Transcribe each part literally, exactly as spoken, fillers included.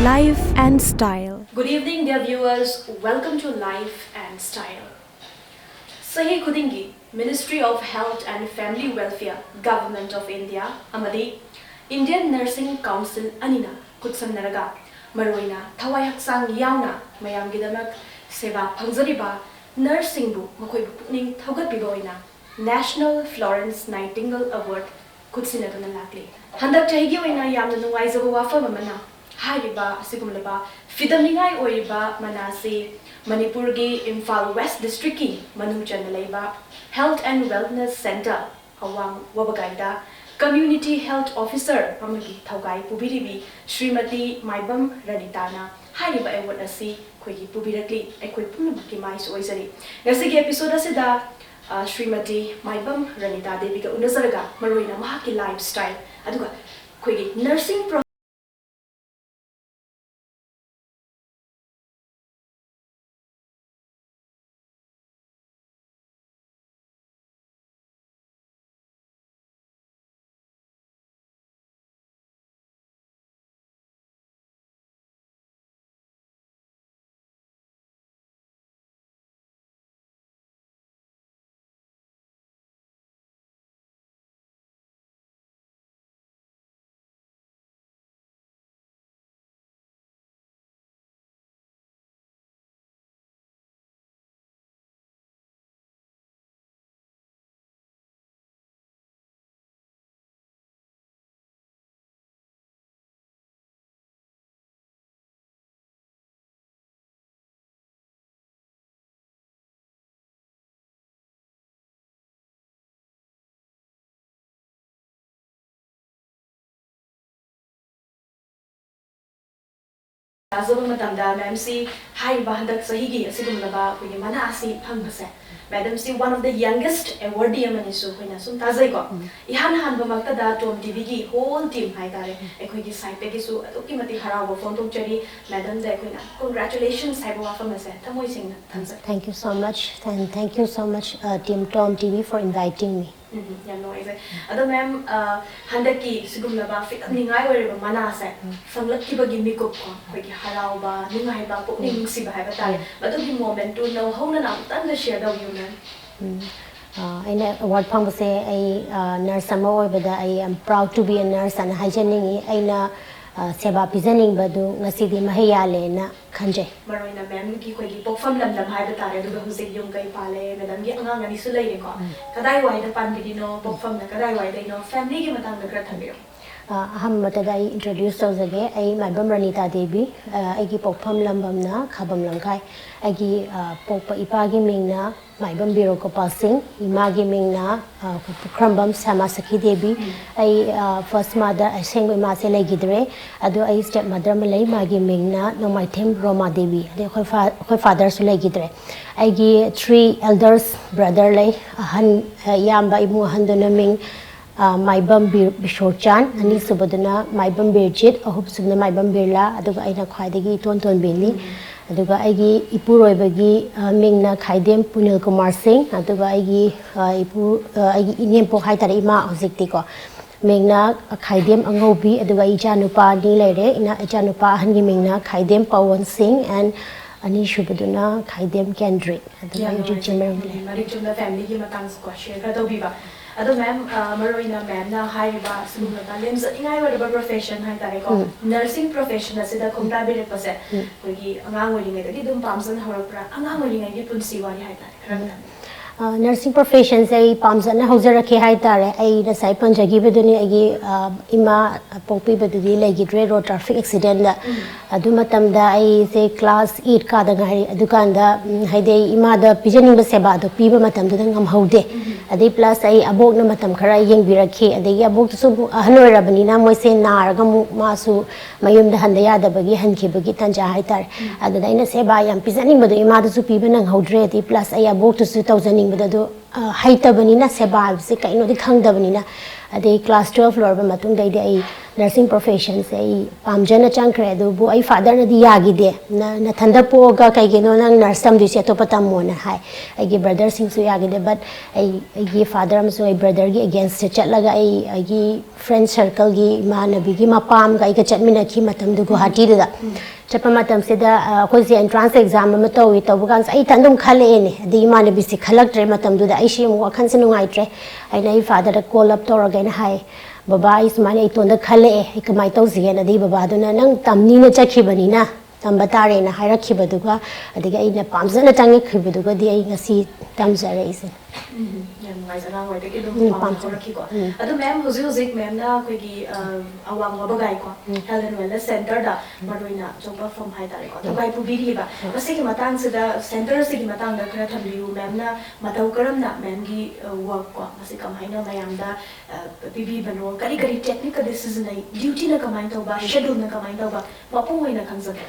Life and Style. Good evening, dear viewers. Welcome to Life and Style. ꯆꯍꯤ ꯈꯨꯗꯤꯡꯒꯤ Ministry of Health and Family Welfare, Government of India ꯑꯃꯗꯤ Indian Nursing Council ꯑꯅꯤꯅ ꯈꯨꯠꯁꯝꯅꯔꯒ ꯃꯔꯨꯑꯣꯏꯅ ꯊꯋꯥꯏ ꯍꯛꯆꯥꯡ ꯌꯥꯎꯅ ꯃꯌꯥꯝꯒꯤꯗꯃꯛ ꯁꯦꯕꯥ ꯐꯪꯖꯔꯤꯕ ꯅꯔꯁꯁꯤꯡꯕꯨ ꯃꯈꯣꯏꯕꯨ ꯄꯨꯛꯅꯤꯡ ꯊꯧꯒꯠꯄꯤꯕ ꯑꯣꯏꯅ National Florence Nightingale Award ꯈꯨꯠꯁꯤꯟꯅꯗꯨꯅ ꯂꯥꯛꯂꯤ꯫ ꯍꯟꯗꯛ ꯆꯍꯤꯒꯤ ꯑꯣꯏꯅ ꯌꯥꯝꯅ ꯅꯨꯡꯉꯥꯏꯖꯕ ꯋꯥꯐꯝ ꯑꯃꯅ, ꯍꯥꯏꯔꯤꯕ ꯑꯁꯤꯒꯨꯝꯂꯕ ꯐꯤꯗꯝꯅꯤꯡꯉꯥꯏ ꯑꯣꯏꯔꯤꯕ ꯃꯅꯥ ꯑꯁꯤ ꯃꯅꯤꯄꯨꯔꯒꯤ ꯏꯝꯐꯥꯜ West Districtꯀꯤ ꯃꯅꯨꯡ ꯆꯟꯅ ꯂꯩꯕ Health and Wellness Centre ꯑꯋꯥꯡ ꯋꯥꯕꯒꯥꯏꯗ Community Health Officer ꯑꯃꯒꯤ ꯊꯧꯒꯥꯏ ꯄꯨꯕꯤꯔꯤꯕꯤ ꯁ꯭ꯔꯤꯃꯇꯤ ꯃꯥꯏꯕꯝ ꯔꯅꯤꯇꯥꯅ ꯍꯥꯏꯔꯤꯕ award ꯑꯁꯤ ꯑꯩꯈꯣꯏꯒꯤ ꯄꯨꯕꯤꯔꯛꯂꯤ꯫ ꯑꯩꯈꯣꯏ ꯄꯨꯝꯅꯃꯛꯀꯤ ꯃꯥꯏꯁꯨ ꯑꯣꯏꯖꯔꯤ꯫ ꯉꯁꯤꯒꯤ episode ꯑꯁꯤꯗ, ꯑ, ꯁ꯭ꯔꯤꯃꯇꯤ ꯃꯥꯏꯕꯝ ꯔꯅꯤꯇꯥ ꯗꯦꯕꯤꯒ ꯎꯅꯖꯔꯒ ꯃꯔꯨꯑꯣꯏꯅ ꯃꯍꯥꯛꯀꯤ lifestyle ꯑꯗꯨꯒ ꯑꯩꯈꯣꯏꯒꯤ nursing pro- ꯇꯥꯖꯕ ꯃꯇꯝꯗ ꯃꯦꯝꯁꯤ ꯍꯥꯏꯔꯤꯕ ꯍꯟꯗꯛ ꯆꯍꯤꯒꯤ ꯑꯁꯤꯒꯨꯝꯂꯕ ꯑꯩꯈꯣꯏꯒꯤ ꯃꯅꯥ ꯑꯁꯤ ꯐꯪꯕꯁꯦ, ꯃꯦꯗꯝꯁꯤ one of the youngest awardee ꯑꯃꯅꯤꯁꯨ ꯑꯩꯈꯣꯏꯅ ꯁꯨꯝ ꯇꯥꯖꯩꯀꯣ꯫ ꯏꯍꯥꯟ ꯍꯥꯟꯕꯃꯛꯇꯗ ꯇꯣꯝ ꯇꯤꯚꯤꯒꯤ whole team ꯍꯥꯏꯇꯥꯔꯦ, ꯑꯩꯈꯣꯏꯒꯤ sideꯇꯒꯤꯁꯨ ꯑꯗꯨꯛꯀꯤ ꯃꯇꯤꯛ ꯍꯔꯥꯎꯕ ꯐꯣꯡꯗꯣꯛꯆꯔꯤ꯫ ꯃꯦꯗꯝꯗ ꯑꯩꯈꯣꯏꯅ congratulations ꯍꯥꯏꯕ ꯋꯥꯐꯝ ꯑꯁꯦ ꯊꯃꯣꯏ ꯁꯦꯡꯅ ꯊꯝꯖꯔꯤ꯫ Thank you so much, and thank you so much, uh, Team Tom T V, for inviting me. ꯎꯝ, ꯌꯥꯝ ꯅꯨꯡꯉꯥꯏꯖꯩ꯫ ꯑꯗꯣ ꯃꯦꯝ, ꯑ, ꯍꯟꯗꯛꯀꯤ ꯁꯤꯒꯨꯝꯂꯕ ꯐꯤꯗꯝꯅꯤꯡꯉꯥꯏ ꯑꯣꯏꯔꯤꯕ ꯃꯅꯥꯁꯦ ꯐꯪꯂꯛꯈꯤꯕꯒꯤ ꯃꯤꯀꯨꯞ ꯀꯣ, ꯑꯩꯈꯣꯏꯒꯤ ꯍꯔꯥꯎꯕ, ꯅꯨꯡꯉꯥꯏꯕ, ꯄꯨꯛꯅꯤꯡ ꯅꯨꯡꯁꯤꯕ ꯍꯥꯏꯕ ꯇꯥꯔꯦ, ꯃꯗꯨꯒꯤ ꯃꯣꯃꯦꯟꯠꯇꯨ ꯅꯧꯍꯧꯅꯅ ꯑꯃꯨꯛꯇꯪꯒ ꯁꯤꯌꯔ ꯇꯧꯕꯤꯌꯨ ꯃꯦꯝ꯫ ꯎꯝ꯫ ꯑ, ꯑꯩꯅ ꯑꯦꯋꯥꯔꯗ ꯐꯪꯕꯁꯦ ꯑꯩ, ꯑ, ꯅꯔꯁ ꯑꯃ ꯑꯣꯏꯕꯗ ꯑꯩ am proud to be a nurse ꯍꯥꯏꯅ ꯍꯥꯏꯖꯅꯤꯡꯉꯤ꯫ ꯑꯩꯅ, ꯑ, ꯁꯦꯕꯥ ꯄꯤꯖꯅꯤꯡꯕꯗꯨ ꯉꯁꯤꯗꯤ ꯃꯍꯩ ꯌꯥꯜꯂꯦꯅ ꯈꯟꯖꯩ꯫ ꯃꯔꯨꯑꯣꯏꯅ ꯃꯦꯝꯒꯤ ꯑꯩꯈꯣꯏꯒꯤ ꯄꯣꯛꯐꯝ ꯂꯝꯗꯝ ꯍꯥꯏꯕ ꯇꯥꯔꯦ, ꯑꯗꯨꯒ ꯍꯧꯖꯤꯛ ꯌꯨꯝ ꯀꯩ ꯄꯥꯜꯂꯦ, ꯃꯦꯗꯝꯒꯤ ꯑꯉꯥꯡ ꯑꯅꯤꯁꯨ ꯂꯩꯔꯦꯀꯣ꯫ ꯀꯗꯥꯏꯋꯥꯏꯗ ꯄꯥꯟꯕꯤꯔꯤꯅꯣ, ꯄꯣꯛꯐꯝꯅ ꯀꯗꯥꯏꯋꯥꯏꯗꯩꯅꯣ, ꯐꯦꯃꯤꯂꯤꯒꯤ ꯃꯇꯥꯡꯗ ꯈꯔ ꯊꯝꯕꯤꯌꯨ꯫ ꯑ, ꯑꯍꯥꯟꯕꯗ ꯑꯩ ꯏꯟꯇ꯭ꯔꯣꯗ꯭ꯌꯨꯁ ꯇꯧꯖꯒꯦ꯫ ꯑꯩ ꯃꯥꯏꯕꯝ ꯔꯅꯤꯇꯥ ꯗꯦꯕꯤ, ꯑ, ꯑꯩꯒꯤ ꯄꯣꯛꯐꯝ ꯂꯝꯕꯝꯅ ꯈꯥꯕꯝ ꯂꯝꯈꯥꯏ꯫ ꯑꯩꯒꯤ, ꯑ, ꯄꯣꯛꯄ ꯏꯄꯥꯒꯤ ꯃꯤꯡꯅ ꯃꯥꯏꯕꯝ ꯕꯤꯔꯣ ꯒꯣꯄꯥꯜ ꯁꯤꯡ, ꯏꯃꯥꯒꯤ ꯃꯤꯡꯅ, ꯑ, ꯄꯨꯈ꯭ꯔꯝꯕꯝ ꯁ꯭ꯌꯥꯃꯥ ꯁꯈꯤ ꯗꯦꯕꯤ꯫ ꯑꯩ, ꯑ, ꯐꯥꯔꯁ ꯃꯥꯗꯔ, ꯑꯁꯦꯡꯕ ꯏꯃꯥꯁꯦ ꯂꯩꯈꯤꯗ꯭ꯔꯦ, ꯑꯗꯣ ꯑꯩ ꯁ꯭ꯇꯦꯞ ꯃꯥꯗꯔ ꯑꯃ ꯂꯩ, ꯃꯥꯒꯤ ꯃꯤꯡꯅ ꯅꯣꯡꯃꯥꯏꯊꯦꯝ ꯔꯣꯃꯥ ꯗꯦꯕꯤ꯫ ꯑꯗꯩ ꯑꯩꯈꯣꯏ ꯐꯥ-, ꯑꯩꯈꯣꯏ ꯐꯥꯗꯔꯁꯨ ꯂꯩꯈꯤꯗ꯭ꯔꯦ꯫ ꯑꯩꯒꯤ ꯊ꯭ꯔꯤ ꯑꯦꯜꯗꯔꯁ ꯕ꯭ꯔꯗꯔ ꯂꯩ, ꯑꯍꯟ, ꯑ, ꯏꯌꯥꯝꯕ ꯏꯕꯨꯡ ꯑꯍꯟꯗꯨꯅ ꯃꯤꯡ ꯑ, ꯃꯥꯏꯕꯝ ꯕꯤꯔ-, ꯕꯤꯁꯣꯔꯆꯥꯟ, ꯑꯅꯤꯁꯨꯕꯗꯨꯅ ꯃꯥꯏꯕꯝ ꯕꯤꯔꯖꯤꯠ, ꯑꯍꯨꯝꯁꯨꯕꯅ ꯃꯥꯏꯕꯝ ꯕꯤꯔꯂꯥ, ꯑꯗꯨꯒ ꯑꯩꯅ ꯈ꯭ꯋꯥꯏꯗꯒꯤ ꯏꯇꯣꯟ ꯇꯣꯟꯕꯤꯅꯤ꯫ ꯑꯗꯨꯒ ꯑꯩꯒꯤ ꯏꯄꯨꯔꯣꯏꯕꯒꯤ, ꯑ, ꯃꯤꯡꯅ ꯈꯥꯏꯗꯦꯝ ꯄꯨꯅꯤꯜ ꯀꯨꯃꯥꯔ ꯁꯤꯡ, ꯑꯗꯨꯒ ꯑꯩꯒꯤ, ꯑ, ꯏꯄꯨ-, ꯑ, ꯑꯩꯒꯤ ꯏꯅꯦꯝꯄꯣꯛ ꯍꯥꯏꯇꯥꯔꯦ, ꯏꯃꯥ ꯍꯧꯖꯤꯛꯇꯤꯀꯣ, ꯃꯤꯡꯅ ꯈꯥꯏꯗꯦꯝ ꯑꯉꯧꯕꯤ, ꯑꯗꯨꯒ ꯑꯩ ꯏꯆꯥ ꯅꯨꯄꯥ ꯑꯅꯤ ꯂꯩꯔꯦ꯫ ꯏꯅꯥ-, ꯏꯆꯥ ꯅꯨꯄꯥ ꯑꯍꯟꯒꯤ ꯃꯤꯡꯅ ꯈꯥꯏꯗꯦꯝ ꯄꯥꯋꯟ ꯁꯤꯡ and ꯑꯅꯤꯁꯨꯕꯗꯨꯅ ꯈꯥꯏꯗꯦꯝ ꯀꯦꯟꯗ꯭ꯔꯤꯛ꯫ ꯑꯗꯨꯒ ꯌꯥꯝ ꯑꯩ ꯍꯧꯖꯤꯛ ꯅꯨꯡꯉꯥꯏꯖꯩ꯫ ꯆꯤꯡꯃꯩꯔꯣꯡꯗ ꯂꯩ꯫ ꯃꯔꯤꯛ ꯆꯨꯝꯅ ꯐꯦꯃꯤꯂꯤꯒꯤ ꯃꯇꯥꯡꯁꯨꯀꯣ ꯁꯤꯌꯔ ꯈꯔ ꯇꯧꯕꯤꯕ꯫ ꯑꯗꯣ ꯃꯦꯝ, ꯑ, ꯃꯔꯨꯑꯣꯏꯅ ꯃꯦꯝꯅ ꯍꯥꯏꯔꯤꯕ ꯁꯤꯒꯨꯝꯂꯕ ꯂꯦꯝꯖꯅꯤꯡꯉꯥꯏ ꯑꯣꯏꯔꯕ ꯄ꯭ꯔꯣꯐꯦꯁꯟ ꯍꯥꯏꯇꯥꯔꯦꯀꯣ, ꯎꯝ꯫ ꯅꯔꯁꯤꯡ ꯄ꯭ꯔꯣꯐꯦꯁꯟ ꯑꯁꯤꯗ ꯈꯣꯡꯗꯥꯕꯤꯔꯛꯄꯁꯦ ꯎꯝ꯫ ꯑꯩꯈꯣꯏꯒꯤ ꯑꯉꯥꯡ ꯑꯣꯏꯔꯤꯉꯩꯗꯒꯤ ꯑꯗꯨꯝ ꯄꯥꯝꯖꯅ ꯍꯧꯔꯛꯄ꯭ꯔꯥ? ꯑꯉꯥꯡ ꯑꯣꯏꯔꯤꯉꯩꯒꯤ ꯄꯨꯟꯁꯤ ꯋꯥꯔꯤ ꯍꯥꯏꯇꯥꯔꯦ, ꯈꯔ ꯈꯛꯇꯪ꯫ ꯑ, ꯅꯔꯁꯤꯡ ꯄ꯭ꯔꯣꯐꯦꯁꯟꯁꯦ ꯑꯩ ꯄꯥꯝꯖꯅ ꯍꯧꯖꯔꯛꯈꯤ ꯍꯥꯏꯇꯥꯔꯦ꯫ ꯑꯩ ꯉꯁꯥꯏ ꯄꯟꯖꯈꯤꯕꯗꯨꯅꯤ, ꯑꯩꯒꯤ, ꯑ, ꯏꯃꯥ ꯄꯣꯛꯄꯤꯕꯗꯨꯗꯤ ꯂꯩꯈꯤꯗ꯭ꯔꯦ ꯔꯣꯗ ꯇ꯭ꯔꯥꯐꯤꯛ ꯑꯦꯛꯁꯤꯗꯦꯟꯗ꯫ ꯑꯗꯨ ꯃꯇꯝꯗ ꯑꯩꯁꯦ ꯀ꯭ꯂꯥꯁ ꯑꯩꯠ ꯀꯥꯗ ꯉꯥꯏꯔꯤ꯫ ꯑꯗꯨꯀꯥꯟꯗ, ꯎꯝ, ꯍꯥꯏꯗꯤ ꯑꯩ ꯏꯃꯥꯗ ꯄꯤꯖꯅꯤꯡꯕ ꯁꯦꯕꯥꯗꯣ ꯄꯤꯕ ꯃꯇꯝꯗꯨꯗ ꯉꯝꯍꯧꯗꯦ꯫ ꯑꯗꯩ ꯄ꯭ꯂꯁ ꯑꯩ ꯑꯕꯣꯛꯅ ꯃꯇꯝ ꯈꯔ ꯌꯦꯡꯕꯤꯔꯛꯈꯤ꯫ ꯑꯗꯒꯤ ꯑꯕꯣꯛꯇꯨꯁꯨ ꯑꯃꯨꯛ ꯑꯍꯟ ꯑꯣꯏꯔꯕꯅꯤꯅ ꯃꯣꯏꯁꯦ ꯅꯥꯔꯒ ꯑꯃꯨꯛ ꯃꯥꯁꯨ ꯃꯌꯨꯝꯗ ꯍꯟꯗ ꯌꯥꯗꯕꯒꯤ ꯍꯟꯈꯤꯕꯒꯤ ꯇꯟꯖꯥ ꯍꯥꯏꯇꯥꯔꯦ꯫ ꯑꯗꯨꯗ ꯑꯩꯅ ꯁꯦꯕꯥ ꯌꯥꯝ ꯄꯤꯖꯅꯤꯡꯕꯗꯣ ꯏꯃꯥꯗꯨꯁꯨ ꯄꯤꯕ ꯅꯪꯍꯧꯗ꯭ꯔꯦ꯫ ꯑꯗꯩ ꯄ꯭ꯂꯁ ꯑꯩ ꯑꯕꯣꯛꯇꯨꯁꯨ ꯇꯧꯖꯅꯤꯡꯕꯗꯣ ꯑꯗꯨ, ꯑ, ꯍꯩꯇꯕꯅꯤꯅ ꯁꯦꯕꯥ ꯍꯥꯏꯕꯁꯦ ꯀꯩꯅꯣꯗꯤ ꯈꯪꯗꯕꯅꯤꯅ ꯑꯗꯩ ꯀ꯭ꯂꯥꯁ ꯇꯨꯋꯦꯜꯐ ꯂꯣꯏꯔꯕ ꯃꯇꯨꯡꯗꯩꯗꯤ ꯑꯩ ꯅꯔꯁꯤꯡ ꯄ꯭ꯔꯣꯐꯦꯁꯟꯁꯦ ꯑꯩ ꯄꯥꯝꯖꯅ ꯆꯪꯈ꯭ꯔꯦ꯫ ꯑꯗꯨꯕꯨ ꯑꯩ ꯐꯥꯗꯔꯅꯗꯤ ꯌꯥꯈꯤꯗꯦ꯫ "ꯅ-, ꯅꯊꯟꯗ ꯄꯣꯛꯑꯒ ꯀꯩꯒꯤꯅꯣ ꯅꯪ ꯅꯔꯁ ꯇꯝꯗꯣꯏꯁꯦ? ꯑꯇꯣꯞꯄ ꯇꯝꯃꯣꯅ" ꯍꯥꯏ꯫ ꯑꯩꯒꯤ ꯕ꯭ꯔꯗꯔꯁꯤꯡꯁꯨ ꯌꯥꯈꯤꯗꯦ꯫ ꯕꯠ ꯑꯩ, ꯑꯩꯒꯤ ꯐꯥꯗꯔ ꯑꯃꯁꯨꯡ ꯑꯩ ꯕ꯭ꯔꯗꯔꯒꯤ ꯑꯦꯒꯦꯟꯁꯇ ꯆꯠꯂꯒ ꯑꯩ ꯑꯩꯒꯤ ꯐ꯭ꯔꯦꯟ ꯁꯔꯀꯜꯒꯤ ꯏꯃꯥꯟꯅꯕꯤꯒꯤ ꯃꯄꯥ ꯑꯃꯒ ꯑꯩꯒ ꯆꯠꯃꯤꯟꯅꯈꯤ ꯃꯇꯝꯗꯨ ꯒꯨꯋꯥꯍꯥꯇꯤꯗꯨꯗ꯫ ꯆꯠꯄ ꯃꯇꯝꯁꯤꯗ, ꯑ, ꯑꯩꯈꯣꯏꯁꯦ ꯑꯦꯟꯇ꯭ꯔꯥꯟꯁ ꯑꯦꯛꯖꯥꯝ ꯑꯃ ꯇꯧꯏ꯫ ꯇꯧꯕ ꯀꯥꯟꯁꯤꯗ ꯑꯩ ꯏꯊꯟꯗ ꯑꯗꯨꯝ ꯈꯜꯂꯛꯑꯦꯅꯦ꯫ ꯑꯗꯩ ꯏꯃꯥꯟꯅꯕꯤꯁꯦ ꯈꯜꯂꯛꯇ꯭ꯔꯦ ꯃꯇꯝꯗꯨꯗ꯫ ꯑꯩꯁꯦ ꯑꯃꯨꯛ ꯋꯥꯈꯜꯁꯦ ꯅꯨꯡꯉꯥꯏꯇ꯭ꯔꯦ꯫ ꯑꯩꯅ ꯑꯩ ꯐꯥꯗꯔꯗ ꯀꯣꯜ ꯑꯞ ꯇꯧꯔꯒ ꯑꯩꯅ ꯍꯥꯏ, "ꯕꯕꯥ, ꯑꯩ ꯁꯨꯃꯥꯏꯅ ꯑꯩ ꯏꯇꯣꯟꯗ ꯈꯜꯂꯛꯑꯦ, ꯑꯩ ꯀꯃꯥꯏꯅ ꯇꯧꯁꯤꯒꯦꯅ?" ꯑꯗꯩ ꯕꯕꯥꯗꯨꯅ, "ꯅꯪ ꯇꯝꯅꯤꯅ ꯆꯠꯈꯤꯕꯅꯤꯅ ꯇꯝꯕ ꯇꯥꯔꯦꯅ" ꯍꯥꯏꯔꯛꯈꯤꯕꯗꯨꯒ, ꯑꯗꯒꯤ ꯑꯩꯅ ꯄꯥꯝꯖꯅ ꯆꯪꯉꯛꯈꯤꯕꯗꯨꯒꯗꯤ ꯑꯩ ꯉꯁꯤ ꯇꯝꯖꯔꯛꯏꯁꯦ꯫ ꯎꯝ, ꯌꯥꯝ ꯅꯨꯡꯉꯥꯏꯖ ꯑꯉꯥꯡ ꯑꯣꯏꯗꯒꯤ ꯑꯗꯨꯝ ꯎꯝ, ꯄꯥꯝꯖ ꯄꯥꯝꯖꯩ꯫ ꯍꯧꯔꯛꯈꯤꯀꯣ꯫ ꯎꯝ꯫ ꯑꯗꯣ ꯃꯦꯝ, ꯍꯧꯖꯤꯛ ꯍꯧꯖꯤꯛ ꯃꯦꯝꯅ ꯑꯩꯈꯣꯏꯒꯤ, ꯑ, ꯑꯋꯥꯡ ꯋꯥꯕꯒꯥꯏꯀꯣ, ꯎꯝ꯫ ꯍꯦꯜꯊ ꯑꯦꯟ ꯋꯦꯜꯅꯦꯁ ꯁꯦꯟꯇꯔꯗ ꯃꯔꯨꯑꯣꯏꯅ ꯑꯆꯧꯕ ꯐꯝ ꯍꯥꯏꯇꯥꯔꯦꯀꯣ, ꯊꯧꯒꯥꯏ ꯄꯨꯕꯤꯔꯤꯕ꯫ ꯃꯁꯤꯒꯤ ꯃꯇꯥꯡꯁꯤꯗ, ꯁꯦꯟꯇꯔꯁꯤꯒꯤ ꯃꯇꯥꯡꯗ ꯈꯔ ꯊꯝꯕꯤꯌꯨ꯫ ꯃꯦꯝꯅ ꯃꯇꯧ ꯀꯔꯝꯅ ꯃꯦꯝꯒꯤ, ꯑ, ꯋꯥꯔꯛꯀꯣ, ꯃꯁꯤ ꯀꯃꯥꯏꯅ ꯃꯌꯥꯝꯗ, ꯑ, ꯄꯤꯕꯤꯕꯅꯣ? ꯀꯔꯤ ꯀꯔꯤ ꯇꯦꯛꯅꯤꯛꯀꯗꯤ ꯁꯤꯖꯤꯟꯅꯩ? ꯗ꯭ꯌꯨꯇꯤꯅ ꯀꯃꯥꯏꯅ ꯇꯧꯕ? ꯁꯦꯗ꯭ꯌꯨꯜꯅ ꯀꯃꯥꯏꯅ ꯇꯧꯕ? ꯃꯄꯨꯡ ꯑꯣꯏꯅ ꯈꯪꯖꯒꯦ꯫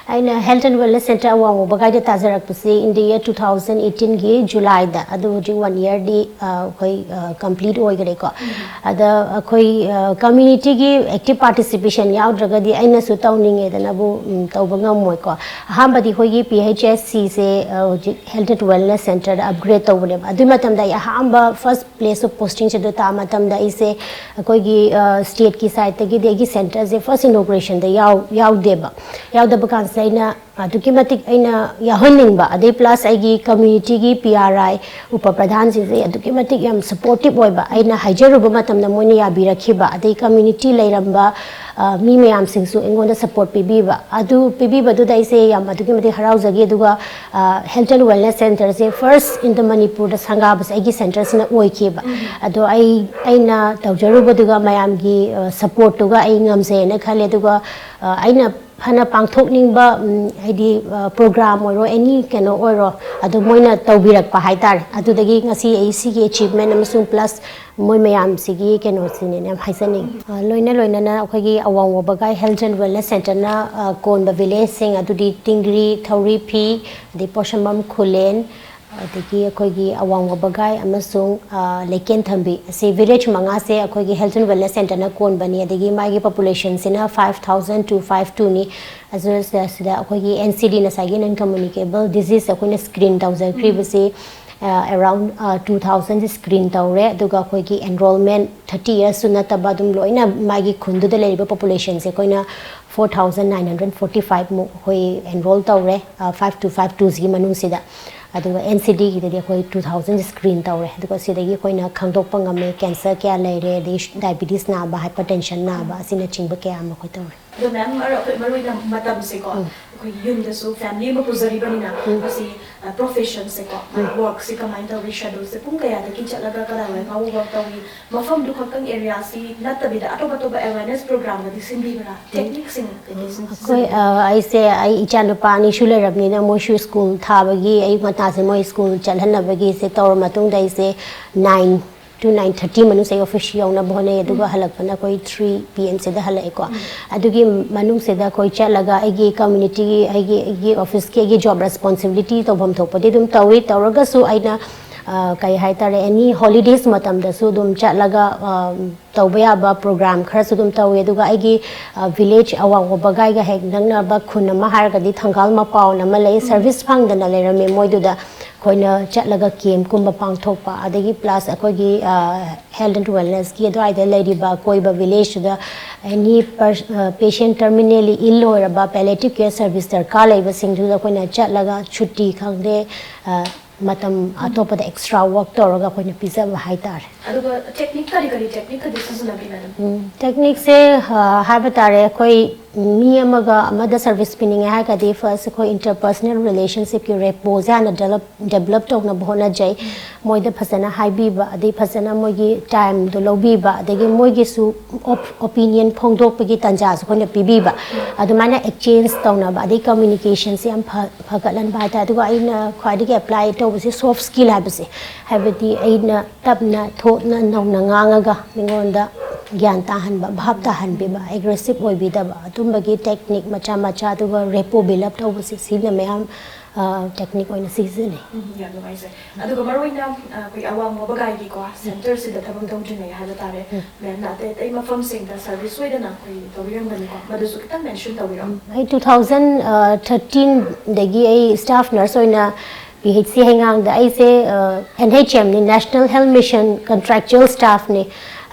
ꯑꯩꯅ ꯍꯦꯜꯊ ꯑꯦꯟ ꯋꯦꯜꯅꯦꯁ ꯁꯦꯟꯇꯔ ꯑꯋꯥꯡ ꯋꯥꯕꯒꯥꯏꯗ ꯇꯥꯖꯔꯛꯄꯁꯤ in the year two thousand eighteenꯒꯤ Julyꯗ, ꯑꯗꯨ ꯍꯧꯖꯤꯛ ꯋꯥꯟ ꯏꯌꯔꯗꯤ, ꯑ, ꯑꯩꯈꯣꯏ, ꯑ, ꯀꯝꯄ꯭ꯂꯤꯠ ꯑꯣꯏꯈꯔꯦꯀꯣ꯫ ꯑꯗ ꯑꯩꯈꯣꯏ, ꯑ, ꯀꯝꯃ꯭ꯌꯨꯅꯤꯇꯤꯒꯤ ꯑꯦꯛꯇꯤꯚ ꯄꯥꯔꯇꯤꯁꯤꯄꯦꯁꯟ ꯌꯥꯎꯗ꯭ꯔꯒꯗꯤ ꯑꯩꯅꯁꯨ ꯇꯧꯅꯤꯡꯉꯦꯗꯅꯕꯨ, ꯎꯝ, ꯇꯧꯕ ꯉꯝꯃꯣꯏꯀꯣ꯫ ꯑꯍꯥꯟꯕꯗꯤ ꯑꯩꯈꯣꯏꯒꯤ ꯄꯤ ꯑꯩꯆ ꯑꯦꯁ ꯁꯤꯁꯦ, ꯑ, ꯍꯧꯖꯤꯛ ꯍꯦꯜꯊ ꯑꯦꯟ ꯋꯦꯜꯅꯦꯁ ꯁꯦꯟꯇꯔꯗ ꯑꯞꯒ꯭ꯔꯦꯗ ꯇꯧꯕꯅꯦꯕ꯫ ꯑꯗꯨꯒꯤ ꯃꯇꯝꯗ ꯑꯩ ꯑꯍꯥꯟꯕ ꯐꯥꯔꯁ ꯄ꯭ꯂꯦꯁ ꯑꯣꯐ ꯄꯣꯁꯇꯤꯡꯁꯦ ꯑꯗꯨ ꯇꯥꯕ ꯃꯇꯝꯗ ꯑꯩꯁꯦ ꯑꯩꯈꯣꯏꯒꯤ, ꯑ, ꯁ꯭ꯇꯦꯠꯀꯤ ꯁꯥꯏꯠꯇꯒꯤꯗꯤ ꯑꯩꯒꯤ ꯁꯦꯟꯇꯔꯁꯦ ꯐꯥꯔꯁ ꯏꯅꯣꯒ꯭ꯔꯦꯁꯟꯗ ꯌꯥꯎ-, ꯌꯥꯎꯗꯦꯕ꯫ ꯌꯥꯎꯗꯕ ꯀꯥꯟꯁꯤꯗ ꯑꯩꯅ ꯑꯗꯨꯛꯀꯤ ꯃꯇꯤꯛ ꯑꯩꯅ ꯌꯥꯎꯍꯟꯅꯤꯡꯕ, ꯑꯗꯩ ꯄ꯭ꯂꯁ ꯑꯩꯒꯤ ꯀꯝꯃ꯭ꯌꯨꯅꯤꯇꯤꯒꯤ ꯄꯤ ꯑꯥꯔ ꯑꯥꯏ ꯎꯄ ꯄ꯭ꯔꯙꯥꯟꯁꯤꯡꯁꯦ ꯑꯗꯨꯛꯀꯤ ꯃꯇꯤꯛ ꯌꯥꯝ ꯁꯄꯣꯔꯇꯤꯞ ꯑꯣꯏꯕ꯫ ꯑꯩꯅ ꯍꯥꯏꯖꯔꯨꯕ ꯃꯇꯝꯗ ꯃꯣꯏꯅ ꯌꯥꯕꯤꯔꯛꯈꯤꯕ, ꯑꯗꯩ ꯀꯝꯃ꯭ꯌꯨꯅꯤꯇꯤ ꯂꯩꯔꯝꯕ, ꯑ, ꯃꯤ ꯃꯌꯥꯝꯁꯤꯡꯁꯨ ꯑꯩꯉꯣꯟꯗ ꯁꯄꯣꯔꯠ ꯄꯤꯕꯤꯕ꯫ ꯑꯗꯨ ꯄꯤꯕꯤꯕꯗꯨꯗ ꯑꯩꯁꯦ ꯌꯥꯝ ꯑꯗꯨꯛꯀꯤ ꯃꯇꯤꯛ ꯍꯔꯥꯎꯖꯈꯤ꯫ ꯑꯗꯨꯒ, ꯑ, ꯍꯦꯜꯊ ꯑꯦꯟ ꯋꯦꯜꯅꯦꯁ ꯁꯦꯟꯇꯔꯁꯦ ꯐꯥꯔꯁ ꯏꯟ ꯗ ꯃꯅꯤꯄꯨꯔꯗ ꯁꯪꯒꯥꯕꯁꯦ ꯑꯩꯒꯤ ꯁꯦꯟꯇꯔꯁꯤꯅ ꯑꯣꯏꯈꯤꯕ꯫ ꯑꯗꯣ ꯑꯩ, ꯑꯩꯅ ꯇꯧꯖꯔꯨꯕꯗꯨꯒ ꯃꯌꯥꯝꯒꯤ, ꯑ, ꯁꯄꯣꯔꯠꯇꯨꯒ ꯑꯩ ꯉꯝꯖꯩꯅ ꯈꯜꯂꯦ꯫ ꯑꯗꯨꯒ, ꯑ, ꯑꯩꯅ ꯐꯅ ꯄꯥꯡꯊꯣꯛꯅꯤꯡꯕ, ꯎꯝ, ꯍꯥꯏꯗꯤ, ꯑ, ꯄ꯭ꯔꯣꯒ꯭ꯔꯥꯝ ꯑꯣꯏꯔꯣ, ꯑꯦꯅꯤ ꯀꯩꯅꯣ ꯑꯣꯏꯔꯣ, ꯑꯗꯨ ꯃꯣꯏꯅ ꯇꯧꯕꯤꯔꯛꯄ ꯍꯥꯏꯇꯥꯔꯦ꯫ ꯑꯗꯨꯗꯒꯤ ꯉꯁꯤ ꯑꯩ ꯁꯤꯒꯤ ꯑꯦꯆꯤꯚꯃꯦꯟ ꯑꯃꯁꯨꯡ ꯄ꯭ꯂꯁ ꯃꯣꯏ ꯃꯌꯥꯝꯁꯤꯒꯤ ꯀꯩꯅꯣꯁꯤꯅꯦ ꯌꯥꯝ ꯍꯥꯏꯖꯅꯤꯡꯉꯤ꯫ ꯑ, ꯂꯣꯏꯅ ꯂꯣꯏꯅꯅ ꯑꯩꯈꯣꯏꯒꯤ ꯑꯋꯥꯡ ꯋꯥꯕꯒꯥꯏ ꯍꯦꯜꯊ ꯑꯦꯟ ꯋꯦꯜꯅꯦꯁ ꯁꯦꯟꯇꯔꯅ, ꯑ, ꯀꯣꯟꯕ ꯚꯤꯂꯦꯖꯁꯤꯡ ꯑꯗꯨꯗꯤ ꯇꯤꯡꯒ꯭ꯔꯤ, ꯊꯧꯔꯤꯐꯤ, ꯑꯗꯩ ꯄꯣꯠꯁꯝꯕꯝ, ꯈꯨꯂꯦꯟ, ꯑꯗꯒꯤ ꯑꯩꯈꯣꯏꯒꯤ ꯑꯋꯥꯡ ꯋꯥꯕꯒꯥꯏ ꯑꯃꯁꯨꯡ ꯂꯩꯀꯦꯟꯊꯝꯕꯤ ꯑꯁꯤ village ꯃꯉꯥꯁꯦ ꯑꯩꯈꯣꯏꯒꯤ health and wellness centreꯅ ꯀꯣꯟꯕꯅꯤ꯫ ꯑꯗꯒꯤ ꯃꯥꯒꯤ populationꯁꯤꯅ five thousand two five twoꯅꯤ꯫ ꯑꯁꯤꯗ ꯑꯩꯈꯣꯏꯒꯤ NCD, ꯉꯁꯥꯏꯒꯤ non communicable disease ꯑꯩꯈꯣꯏꯅ screen ꯇꯧꯖꯈ꯭ꯔꯤꯕꯁꯤ around two thousand screen ꯇꯧꯔꯦ꯫ ꯑꯗꯨꯒ ꯑꯩꯈꯣꯏꯒꯤ enrollment thirty yearsꯁꯨ ꯅꯠꯇꯕ ꯑꯗꯨꯝ ꯂꯣꯏꯅ ꯃꯥꯒꯤ ꯈꯨꯟꯗꯨꯗ ꯂꯩꯔꯤꯕ populationꯁꯦ ꯑꯩꯈꯣꯏꯅ four thousand nine hundred forty five ꯃꯨꯛ ꯑꯩꯈꯣꯏ enroll ꯇꯧꯔꯦ, five two five twoꯒꯤ ꯃꯅꯨꯡꯁꯤꯗ꯫ ꯑꯗꯨꯒ NCDꯒꯤꯗꯗꯤ ꯑꯩꯈꯣꯏ two thousand screen ꯇꯧꯔꯦ꯫ ꯑꯗꯨꯒ ꯁꯤꯗꯒꯤ ꯑꯩꯈꯣꯏꯅ ꯈꯪꯗꯣꯛꯄ ꯉꯝꯃꯦ cancer ꯀꯌꯥ ꯂꯩꯔꯦ, ꯑꯗꯩ diabetes ꯅꯥꯕ, hypertension ꯅꯥꯕ ꯑꯁꯤꯅꯆꯤꯡꯕ ꯀꯌꯥ ꯑꯃ ꯑꯩꯈꯣꯏ ꯇꯧꯔꯦ꯫ ꯑꯗꯣ ꯃꯦꯝ, ꯃꯔꯨ ꯑꯩꯈꯣꯏ ꯃꯔꯨ ꯑꯣꯏꯅ ꯃꯇꯝꯁꯦꯀꯣ, ꯑꯩꯈꯣꯏ ꯌꯨꯝꯗꯁꯨ family ꯑꯃ ꯄꯨꯖꯔꯤꯕꯅꯤꯅ, ꯃꯁꯤ professionꯁꯦꯀꯣ, workꯁꯦ ꯀꯃꯥꯏꯅ ꯇꯧꯔꯤ, scheduleꯁꯦ ꯄꯨꯡ ꯀꯌꯥꯗꯒꯤ ꯆꯠꯂꯒ ꯀꯗꯥꯏꯋꯥꯏ ꯐꯥꯎꯕ work ꯇꯧꯏ, ꯃꯐꯝꯗꯨ ꯈꯛꯇꯪ areaꯁꯤ ꯅꯠꯇꯕꯤꯗ ꯑꯇꯣꯞ ꯑꯇꯣꯞꯄ awareness programꯒꯗꯤ ꯁꯤꯟꯕꯤꯕ꯭ꯔꯥ? Techniqueꯁꯤꯡ ꯑꯩꯈꯣꯏ ꯑ, ꯑꯩꯁꯦ ꯑꯩ ꯏꯆꯥ ꯅꯨꯄꯥ ꯑꯅꯤꯁꯨ ꯂꯩꯔꯕꯅꯤꯅ ꯃꯣꯏꯁꯨ school ꯊꯥꯕꯒꯤ ꯑꯌꯨꯛ ꯉꯟꯇꯥꯁꯦ ꯃꯣꯏ school ꯆꯠꯍꯟꯅꯕꯒꯤꯁꯦ ꯇꯧꯔ ꯃꯇꯨꯡꯗ ꯑꯩꯁꯦ nine to nine thirty ꯃꯅꯨꯡꯁꯦ ꯑꯩ office ꯌꯧꯅꯕ ꯍꯣꯠꯅꯩ꯫ ꯑꯗꯨꯒ ꯍꯜꯂꯛꯄꯅ ꯑꯩꯈꯣꯏ three PM ꯁꯤꯗ ꯍꯜꯂꯛꯑꯦꯀꯣ꯫ ꯑꯗꯨꯒꯤ ꯃꯅꯨꯡꯁꯤꯗ ꯑꯩꯈꯣꯏ ꯆꯠꯂꯒ ꯑꯩꯒꯤ communityꯒꯤ, ꯑꯩꯒꯤ ꯑꯩꯒꯤ officeꯀꯤ ꯑꯩꯒꯤ job responsibility ꯇꯧꯐꯝ ꯊꯣꯛꯄꯗꯤ ꯑꯗꯨꯝ ꯇꯧꯏ꯫ ꯇꯧꯔꯒꯁꯨ ꯑꯩꯅ ꯑ, ꯀꯩ ꯍꯥꯏꯇꯥꯔꯦ, any holidays ꯃꯇꯝꯗꯁꯨ ꯑꯗꯨꯝ ꯆꯠꯂꯒ ꯑ, ꯇꯧꯕ ꯌꯥꯕ program ꯈꯔꯁꯨ ꯑꯗꯨꯝ ꯇꯧꯏ꯫ ꯑꯗꯨꯒ ꯑꯩꯒꯤ village ꯑꯋꯥꯡ ꯋꯥꯕꯒꯥꯏꯒ ꯍꯦꯛ ꯅꯛꯅꯕ ꯈꯨꯟ ꯑꯃ ꯍꯥꯏꯔꯒꯗꯤ ꯊꯪꯒꯥꯜ ꯃꯄꯥꯎꯅ ꯑꯃ ꯂꯩ꯫ Service ꯐꯪꯗꯅ ꯂꯩꯔꯝꯃꯦ ꯃꯣꯏꯗꯨꯗ꯫ ꯑꯩꯈꯣꯏꯅ ꯆꯠꯂꯒ campꯀꯨꯝꯕ ꯄꯥꯡꯊꯣꯛꯄ, ꯑꯗꯒꯤ plus ꯑꯩꯈꯣꯏꯒꯤ health and wellnessꯀꯤ ꯑꯗꯨꯋꯥꯏꯗ ꯂꯩꯔꯤꯕ ꯑꯀꯣꯏꯕ villageꯇꯨꯗ any patient terminally ill ꯑꯣꯏꯔꯕ palliative care service ꯗꯔꯀꯥꯔ ꯂꯩꯕꯁꯤꯡꯗꯨꯗ ꯑꯩꯈꯣꯏꯅ ꯆꯠꯂꯒ ꯁꯨꯇꯤ ꯈꯪꯗꯦ, ꯃꯇꯝ ꯑꯇꯣꯞꯄꯗ extra work ꯇꯧꯔꯒ ꯑꯩꯈꯣꯏꯅ ꯄꯤꯖꯕ ꯍꯥꯏꯇꯥꯔꯦ꯫ ꯑꯗꯨꯒ technique, ꯀꯔꯤ ꯀꯔꯤ techniqueꯀꯗꯤ ꯁꯤꯖꯤꯟꯅꯒꯦ, madam? Techniqueꯁꯦ, ꯑ, ꯍꯥꯏꯕ ꯇꯥꯔꯦ, ꯑꯩꯈꯣꯏ ꯃꯤ ꯑꯃꯒ ꯑꯃꯗ service ꯄꯤꯅꯤꯡꯉꯦ ꯍꯥꯏꯔꯒꯗꯤ first ꯑꯩꯈꯣꯏ interpersonal relationshipꯀꯤ rapport ꯁꯦ ꯍꯥꯟꯅ develop, develop ꯇꯧꯅꯕ ꯍꯣꯠꯅꯖꯩ꯫ ꯃꯣꯏꯗ ꯐꯖꯅ ꯍꯥꯏꯕꯤꯕ, ꯑꯗꯩ ꯐꯖꯅ ꯃꯣꯏꯒꯤ timeꯗꯣ ꯂꯧꯕꯤꯕ, ꯑꯗꯒꯤ ꯃꯣꯏꯒꯤꯁꯨ op-, opinion ꯐꯣꯡꯗꯣꯛꯄꯒꯤ ꯇꯥꯟꯖꯥꯁꯨ ꯑꯩꯈꯣꯏꯅ ꯄꯤꯕꯤꯕ꯫ ꯑꯗꯨꯃꯥꯏꯅ exchange ꯇꯧꯅꯕ, ꯑꯗꯩ communicationꯁꯦ ꯌꯥꯝ ꯐ-, ꯐꯒꯠꯍꯟꯕ ꯍꯥꯏꯇꯥꯔꯦ꯫ ꯑꯗꯨꯒ ꯑꯩꯅ ꯈ꯭ꯋꯥꯏꯗꯒꯤ apply ꯇꯧꯕꯁꯦ soft skill ꯍꯥꯏꯕꯁꯦ, ꯍꯥꯏꯕꯗꯤ ꯑꯩꯅ ꯇꯞꯅ ꯊꯣꯛꯅ ꯅꯧꯅ ꯉꯥꯡꯉꯒ ꯃꯤꯉꯣꯟꯗ ꯒ꯭ꯌꯥꯟ ꯇꯥꯍꯟꯕ, ꯚꯥꯞ ꯇꯥꯍꯟꯕꯤꯕ, ꯑꯦꯒ꯭ꯔꯦꯁꯤꯞ ꯑꯣꯏꯕꯤꯗꯕ, ꯑꯗꯨꯝꯕꯒꯤ ꯇꯦꯛꯅꯤꯛ ꯃꯆꯥ ꯃꯆꯥ, ꯑꯗꯨꯒ ꯔꯦꯄꯣ ꯕꯤꯜ ꯑꯞ ꯇꯧꯕꯁꯦ, ꯁꯤꯅ ꯃꯌꯥꯝ ꯇꯦꯛꯅꯤꯛ ꯑꯣꯏꯅ ꯁꯤꯖꯤꯟꯅꯩ꯫ ꯎꯝ, ꯌꯥꯝ ꯅꯨꯡꯉꯥꯏꯖꯩ꯫ ꯑꯗꯨꯒ ꯃꯔꯨꯑꯣꯏꯅ ꯑ, ꯑꯩꯈꯣꯏ ꯑꯋꯥꯡ ꯋꯥꯕꯒꯥꯏꯒꯤꯀꯣ ꯁꯦꯟꯇꯔꯁꯤꯗ ꯊꯕꯛ ꯇꯧꯗ꯭ꯔꯤꯉꯩ ꯍꯥꯏꯕ ꯇꯥꯔꯦ, ꯃꯦꯝꯅ ꯑꯇꯩ ꯑꯇꯩ ꯃꯐꯝꯁꯤꯡꯗ ꯁꯔꯚꯤꯁ ꯑꯣꯏꯗꯅ ꯑꯩꯈꯣꯏ ꯇꯧꯕꯤꯔꯝꯒꯅꯤꯀꯣ, ꯃꯗꯨꯁꯨ ꯈꯤꯇꯪ ꯃꯦꯟꯁꯟ ꯇꯧꯕꯤꯔꯝꯃꯨ꯫ ꯑꯩ ꯇꯨ ꯊꯥꯎꯖꯟ ꯊꯥꯔꯇꯤꯟꯗꯒꯤ ꯑꯩ ꯁ꯭ꯇꯥꯐ ꯅꯔꯁ ꯑꯣꯏꯅ ꯄꯤ ꯑꯩꯆ ꯁꯤ ꯍꯩꯉꯥꯡꯗ, ꯑꯩꯁꯦ ꯑꯦꯟ ꯑꯩꯆ ꯑꯦꯝꯅꯤ, ꯅꯦꯁꯅꯦꯜ ꯍꯦꯜꯊ ꯃꯤꯁꯟ ꯀꯟꯇ꯭ꯔꯦꯛꯆꯨꯋꯦꯜ ꯁ꯭ꯇꯥꯐꯅꯤ꯫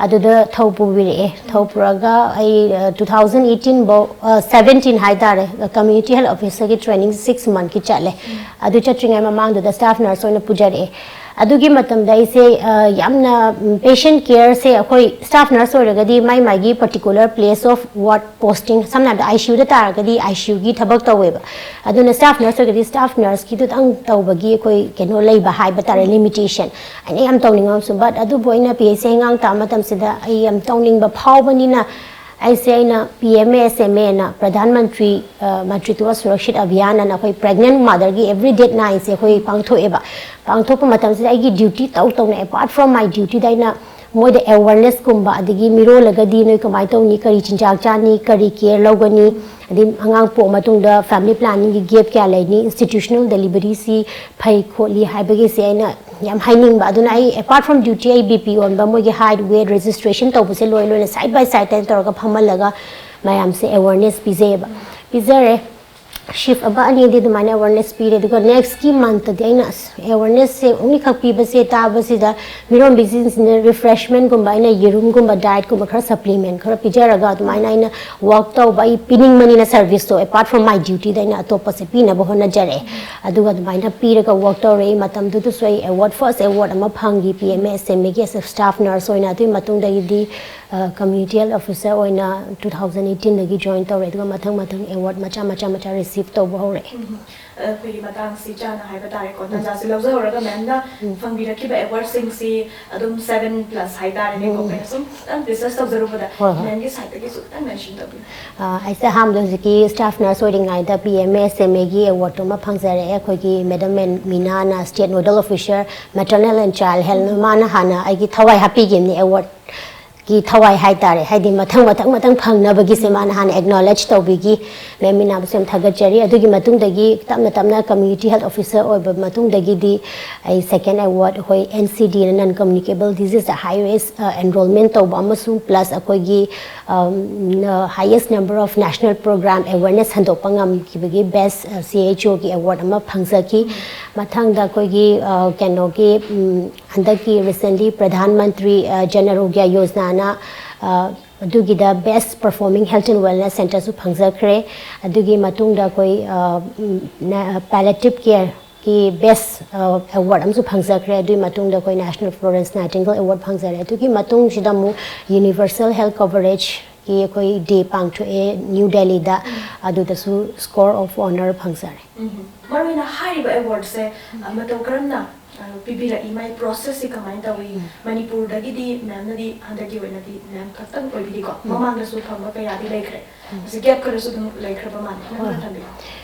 ꯑꯗꯨꯗ ꯊꯧ ꯄꯨꯕꯤꯔꯛꯑꯦ꯫ ꯊꯧ ꯄꯨꯔꯒ ꯑꯩ ꯇꯨ ꯊꯥꯎꯖꯟ ꯑꯩꯠꯇꯤꯟꯐꯧ, ꯁꯕꯦꯟꯇꯤꯟ ꯍꯥꯏꯇꯥꯔꯦ, ꯀꯝꯃ꯭ꯌꯨꯅꯤꯇꯤ ꯍꯦꯜꯊ ꯑꯣꯐꯤꯁꯔꯒꯤ ꯇ꯭ꯔꯦꯅꯤꯡ ꯁꯤꯛꯁ ꯃꯟꯊꯀꯤ ꯆꯠꯂꯦ꯫ ꯑꯗꯨ ꯆꯠꯇ꯭ꯔꯤꯉꯩ ꯃꯃꯥꯡꯗꯨꯗ ꯁ꯭ꯇꯥꯐ ꯅꯔꯁ ꯑꯣꯏꯅ ꯄꯨꯖꯔꯛꯑꯦ꯫ ꯑꯗꯨꯒꯤ ꯃꯇꯝꯗ ꯑꯩꯁꯦ ꯑ, ꯌꯥꯝꯅ ꯄꯦꯁꯦꯟ ꯀꯦꯌꯔꯁꯦ, ꯑꯩꯈꯣꯏ ꯁ꯭ꯇꯥꯐ ꯅꯔꯁ ꯑꯣꯏꯔꯒꯗꯤ ꯃꯥꯏ ꯃꯥꯒꯤ particular place of work posting, ꯁꯝꯅ ꯍꯥꯏꯔꯕꯗ ꯑꯥꯏ ꯁꯤ ꯌꯨꯗ ꯇꯥꯔꯒꯗꯤ ꯑꯥꯏ ꯁꯤ ꯌꯨꯒꯤ ꯊꯕꯛ ꯇꯧꯋꯦꯕ꯫ ꯑꯗꯨꯅ ꯁ꯭ꯇꯥꯐ ꯅꯔꯁ ꯑꯣꯏꯔꯒꯗꯤ ꯁ꯭ꯇꯥꯐ ꯅꯔꯁꯀꯤꯗꯨꯗꯪ ꯇꯧꯕꯒꯤ ꯑꯩꯈꯣꯏ ꯀꯩꯅꯣ ꯂꯩꯕ ꯍꯥꯏꯕ ꯇꯥꯔꯦ, ꯂꯤꯃꯤꯇꯦꯁꯟ꯫ ꯑꯩꯅ ꯌꯥꯝ ꯇꯧꯅꯤꯡꯉꯝꯁꯨ, ꯕꯠ ꯑꯗꯨꯕꯨ ꯑꯩꯅ ꯄꯤ ꯑꯩꯆ ꯁꯤ ꯍꯩꯉꯥꯡ ꯇꯥꯕ ꯃꯇꯝꯁꯤꯗ ꯑꯩ ꯌꯥꯝ ꯇꯧꯅꯤꯡꯕ ꯐꯥꯎꯕꯅꯤꯅ, ꯑꯩꯁꯦ ꯑꯩꯅ P M A S M ꯑꯦꯅ, ꯄ꯭ꯔꯙꯥꯟ ꯃꯟꯇ꯭ꯔꯤ ꯑ, ꯃꯥꯇ꯭ꯔꯤꯇ꯭ꯋ ꯁꯨꯔꯛꯁꯤꯠ ꯑꯚꯤꯌꯥꯟ ꯑꯅ ꯑꯩꯈꯣꯏ ꯄ꯭ꯔꯦꯒꯅꯦꯟ ꯃꯥꯗꯔꯒꯤ ꯑꯦꯕ꯭ꯔꯤ ꯗꯦꯠ ꯅꯥꯏꯟꯁꯦ ꯑꯩꯈꯣꯏ ꯄꯥꯡꯊꯣꯛꯑꯦꯕ꯫ ꯄꯥꯡꯊꯣꯛꯄ ꯃꯇꯝꯁꯤꯗ ꯑꯩꯒꯤ ꯗ꯭ꯌꯨꯇꯤ ꯇꯧ ꯇꯧꯅ, ꯑꯦꯄꯥꯔꯠ ꯐ꯭ꯔꯣꯝ ꯃꯥꯏ ꯗ꯭ꯌꯨꯇꯤꯗ, ꯑꯩꯅ ꯃꯣꯏꯗ ꯑꯦꯋꯥꯔꯅꯦꯁꯀꯨꯝꯕ, ꯑꯗꯒꯤ ꯃꯤꯔꯣꯜꯂꯒꯗꯤ ꯅꯣꯏ ꯀꯃꯥꯏꯅ ꯇꯧꯅꯤ, ꯀꯔꯤ ꯆꯤꯟꯖꯥꯛ ꯆꯥꯅꯤ, ꯀꯔꯤ ꯀꯦꯌꯔ ꯂꯧꯒꯅꯤ, ꯑꯗꯩ ꯑꯉꯥꯡ ꯄꯣꯛꯑ ꯃꯇꯨꯡꯗ ꯐꯦꯃꯤꯂꯤ ꯄ꯭ꯂꯥꯅꯤꯡꯒꯤ ꯒꯦꯞ ꯀꯌꯥ ꯂꯩꯅꯤ, ꯏꯟꯁꯇꯤꯇ꯭ꯌꯨꯁꯅꯦꯜ ꯗꯦꯂꯤꯚꯔꯤꯁꯤ ꯐꯩ ꯈꯣꯠꯂꯤ ꯍꯥꯏꯕꯒꯤꯁꯦ ꯑꯩꯅ ꯌꯥꯝ ꯍꯥꯏꯅꯤꯡꯕ꯫ ꯑꯗꯨꯅ ꯑꯩ ꯑꯦꯄꯥꯔꯠ ꯐ꯭ꯔꯣꯝ ꯗ꯭ꯌꯨꯇꯤ ꯑꯩ ꯕꯤ ꯄꯤ ꯑꯣꯟꯕ, ꯃꯣꯏꯒꯤ ꯍꯥꯏꯠ, ꯋꯦꯠ, ꯔꯦꯖꯤꯁꯇ꯭ꯔꯦꯁꯟ ꯇꯧꯕꯁꯦ ꯂꯣꯏ ꯂꯣꯏꯅ ꯁꯥꯏꯠ ꯕꯥꯏ ꯁꯥꯏꯠꯇ ꯇꯧꯔꯒ ꯐꯝꯍꯜꯂꯒ ꯃꯌꯥꯝꯁꯦ ꯑꯦꯋꯥꯔꯅꯦꯁ ꯄꯤꯖꯩꯌꯦꯕ꯫ ꯄꯤꯖꯔꯦ꯫ ꯁꯤꯐ ꯑꯃ ꯑꯅꯤꯗꯤ ꯑꯗꯨꯃꯥꯏꯅ ꯑꯦꯋꯥꯔꯅꯦꯁ ꯄꯤꯔꯦ꯫ ꯑꯗꯨꯒ ꯅꯦꯛꯁꯀꯤ ꯃꯟꯇꯗꯤ ꯑꯩꯅ, ꯑꯁ, ꯑꯦꯋꯥꯔꯅꯦꯁꯁꯦ ꯑꯣꯡꯂꯤ ꯈꯛ ꯄꯤꯕꯁꯦ, ꯇꯥꯕꯁꯤꯗ ꯃꯤꯔꯣꯟꯕꯤꯁꯤꯡꯁꯤꯅ ꯔꯤꯐ꯭ꯔꯦꯁꯃꯦꯟꯒꯨꯝꯕ, ꯑꯩꯅ ꯌꯦꯔꯨꯝꯒꯨꯝꯕ, ꯗꯥꯏꯠꯀꯨꯝꯕ ꯈꯔ, ꯁꯄ꯭ꯂꯤꯃꯦꯟ ꯈꯔ ꯄꯤꯖꯔꯒ ꯑꯗꯨꯃꯥꯏꯅ ꯑꯩꯅ ꯋꯥꯔꯛ ꯇꯧꯕ, ꯑꯩ ꯄꯤꯅꯤꯡꯕꯅꯤꯅ ꯁꯔꯚꯤꯁꯇꯣ, ꯑꯦꯄꯥꯔꯠ ꯐ꯭ꯔꯣꯝ ꯃꯥꯏ ꯗ꯭ꯌꯨꯇꯤꯗ ꯑꯩꯅ ꯑꯇꯣꯞꯄꯁꯦ ꯄꯤꯅꯕ ꯍꯣꯠꯅꯖꯔꯛꯑꯦ꯫ ꯑꯗꯨꯒ ꯑꯗꯨꯃꯥꯏꯅ ꯄꯤꯔꯒ ꯋꯥꯔꯛ ꯇꯧꯔꯛꯏ꯫ ꯃꯇꯝꯗꯨꯗꯁꯨ ꯑꯩ ꯑꯦꯋꯥꯔꯗ, ꯐꯥꯔꯁ ꯑꯦꯋꯥꯔꯗ ꯑꯃ ꯐꯪꯈꯤ, P M A S M ꯑꯦꯒꯤ ꯑꯦꯁ ꯑꯦ ꯁ꯭ꯇꯥꯐ ꯅꯔꯁ ꯑꯣꯏꯅ꯫ ꯑꯗꯨꯒꯤ ꯃꯇꯨꯡꯗꯒꯤꯗꯤ ꯀꯝꯃ꯭ꯌꯨꯅꯤꯇꯤ ꯍꯦꯜꯊ ꯑꯣꯐꯤꯁꯔ ꯑꯣꯏꯅ ꯇꯨ ꯊꯥꯎꯖꯟ ꯑꯩꯠꯇꯤꯟꯗꯒꯤ ꯖꯣꯏꯟ ꯇꯧꯔꯦ꯫ ꯑꯗꯨꯒ ꯃꯊꯪ ꯃꯊꯪ ꯑꯦꯋꯥꯔꯗ ꯃꯆꯥ ꯃꯆꯥ ꯃꯆꯥ ꯔꯤꯁꯤꯞ ꯇꯧꯕ ꯍꯧꯔꯛꯑꯦ꯫ ꯎꯝ, ꯑꯩꯈꯣꯏꯒꯤ ꯃꯇꯥꯡꯁꯤ ꯆꯥꯅ ꯍꯥꯏꯕ ꯇꯥꯔꯦꯀꯣ, ꯇꯥꯟꯖꯥꯁꯤ ꯂꯧꯖꯍꯧꯔꯒ ꯃꯦꯝꯅ ꯐꯪꯕꯤꯔꯛꯈꯤꯕ ꯑꯦꯋꯥꯔꯗꯁꯤꯡꯁꯤ ꯑꯗꯨꯝ ꯁꯕꯦꯟ ꯄ꯭ꯂꯁ ꯍꯥꯏꯇꯥꯔꯦꯅꯦꯀꯣ, ꯑꯩꯈꯣꯏꯅ ꯁꯨꯝ ꯈꯤꯇꯪ ꯗꯤꯁꯀꯁ ꯇꯧꯖꯔꯨꯕꯗ, ꯍꯣꯏ, ꯍꯣꯏ꯫ ꯃꯦꯝꯒꯤ ꯁꯥꯏꯠꯇꯒꯤꯁꯨ ꯈꯤꯇꯪ ꯃꯦꯟꯁꯟ ꯇꯧꯕꯤꯌꯨ꯫ ꯑ, ꯑꯩꯁꯦ ꯑꯍꯥꯟꯕꯗ ꯍꯧꯖꯤꯛꯀꯤ ꯁ꯭ꯇꯥꯐ ꯅꯔꯁ ꯑꯣꯏꯔꯤꯉꯩꯗ P M A S M ꯑꯦꯒꯤ ꯑꯦꯋꯥꯔꯗꯇꯨ ꯑꯃ ꯐꯪꯖꯔꯛꯑꯦ꯫ ꯑꯩꯈꯣꯏꯒꯤ ꯃꯦꯗꯝ ꯃꯦꯟ-, ꯃꯤꯅꯥꯅ, state nodal officer, maternal and child health, ꯃꯥꯅ ꯍꯥꯟꯅ ꯑꯩꯒꯤ ꯊꯋꯥꯏ ꯍꯥꯞꯄꯤꯈꯤꯕꯅꯤ ꯑꯦꯋꯥꯔꯗ ꯒꯤ ꯊꯋꯥꯏ ꯍꯥꯏꯇꯥꯔꯦ, ꯍꯥꯏꯗꯤ ꯃꯊꯪ ꯃꯊꯪ ꯃꯊꯪ ꯐꯪꯅꯕꯒꯤꯁꯦ ꯃꯥꯅ ꯍꯥꯟꯅ acknowledge ꯇꯧꯕꯤꯈꯤ꯫ Ma'am ꯃꯤꯅꯥꯕꯨꯁꯨ ꯌꯥꯝ ꯊꯥꯒꯠꯆꯔꯤ꯫ ꯑꯗꯨꯒꯤ ꯃꯇꯨꯡꯗꯒꯤ ꯇꯞꯅ ꯇꯞꯅ community health officer ꯑꯣꯏꯕ ꯃꯇꯨꯡꯗꯒꯤꯗꯤ ꯑꯩ second award, ꯑꯩꯈꯣꯏ N C D ꯅ non communicable disease highest enrollment ꯇꯧꯕ ꯑꯃꯁꯨꯡ plus ꯑꯩꯈꯣꯏꯒꯤ highest number of national program awareness ꯁꯟꯗꯣꯛꯄ ꯉꯝꯈꯤꯕꯒꯤ best C H O ꯒꯤ award ꯑꯃ ꯐꯪꯖꯈꯤ꯫ ꯃꯊꯪꯗ ꯑꯩꯈꯣꯏꯒꯤ ꯀꯩꯅꯣꯒꯤ ꯍꯟꯗꯛꯀꯤ recently ꯄ꯭ꯔꯙꯥꯟ ꯃꯟꯇ꯭ꯔꯤ ꯖꯟ ꯑꯔꯣꯒ꯭ꯌ ꯌꯣꯖꯅꯥꯅ ꯑꯗꯨꯒꯤꯗ best performing health and wellness centre ꯁꯨ ꯐꯪꯖꯈ꯭ꯔꯦ꯫ ꯑꯗꯨꯒꯤ ꯃꯇꯨꯡꯗ ꯑꯩꯈꯣꯏ palliative care ꯒꯤ best award ꯑꯃꯁꯨ ꯐꯪꯖꯈ꯭ꯔꯦ꯫ ꯑꯗꯨꯒꯤ ꯃꯇꯨꯡꯗ ꯑꯩꯈꯣꯏ National Florence Nightingale Award ꯐꯪꯖꯔꯦ꯫ ꯑꯗꯨꯒꯤ ꯃꯇꯨꯡꯁꯤꯗ ꯑꯃꯨꯛ universal health coverage ꯒꯤ ꯑꯩꯈꯣꯏ day ꯄꯥꯡꯊꯣꯛꯑꯦ New Delhi ꯗ꯫ ꯑꯗꯨꯗꯁꯨ score of honour ꯐꯪꯖꯔꯦ꯫ ꯃꯔꯨꯑꯣꯏꯅ ꯍꯥꯏꯔꯤꯕ award ꯁꯦ ꯃꯇꯧ ꯀꯔꯝꯅ ꯄꯤꯕꯤꯔꯛꯏ? ꯃꯥꯏ process ꯁꯤ ꯀꯃꯥꯏꯅ ꯇꯧꯏ? ꯃꯅꯤꯄꯨꯔꯗꯒꯤꯗꯤ ma'am ꯅꯗꯤ ꯍꯟꯗꯛꯀꯤ ꯑꯣꯏꯅꯗꯤ ma'am ꯈꯛꯇꯪ ꯑꯣꯏꯕꯤꯔꯤꯀꯣ, ꯃꯃꯥꯡꯗꯁꯨ ꯐꯪꯕ ꯀꯌꯥꯗꯤ ꯂꯩꯈ꯭ꯔꯦ꯫ ꯃꯁꯤ gap ꯈꯔꯁꯨ ꯑꯗꯨꯝ ꯂꯩꯈ꯭ꯔꯕ ꯃꯥꯜꯂꯦ꯫ ꯅꯪꯅ ꯈꯟꯕꯤꯕ?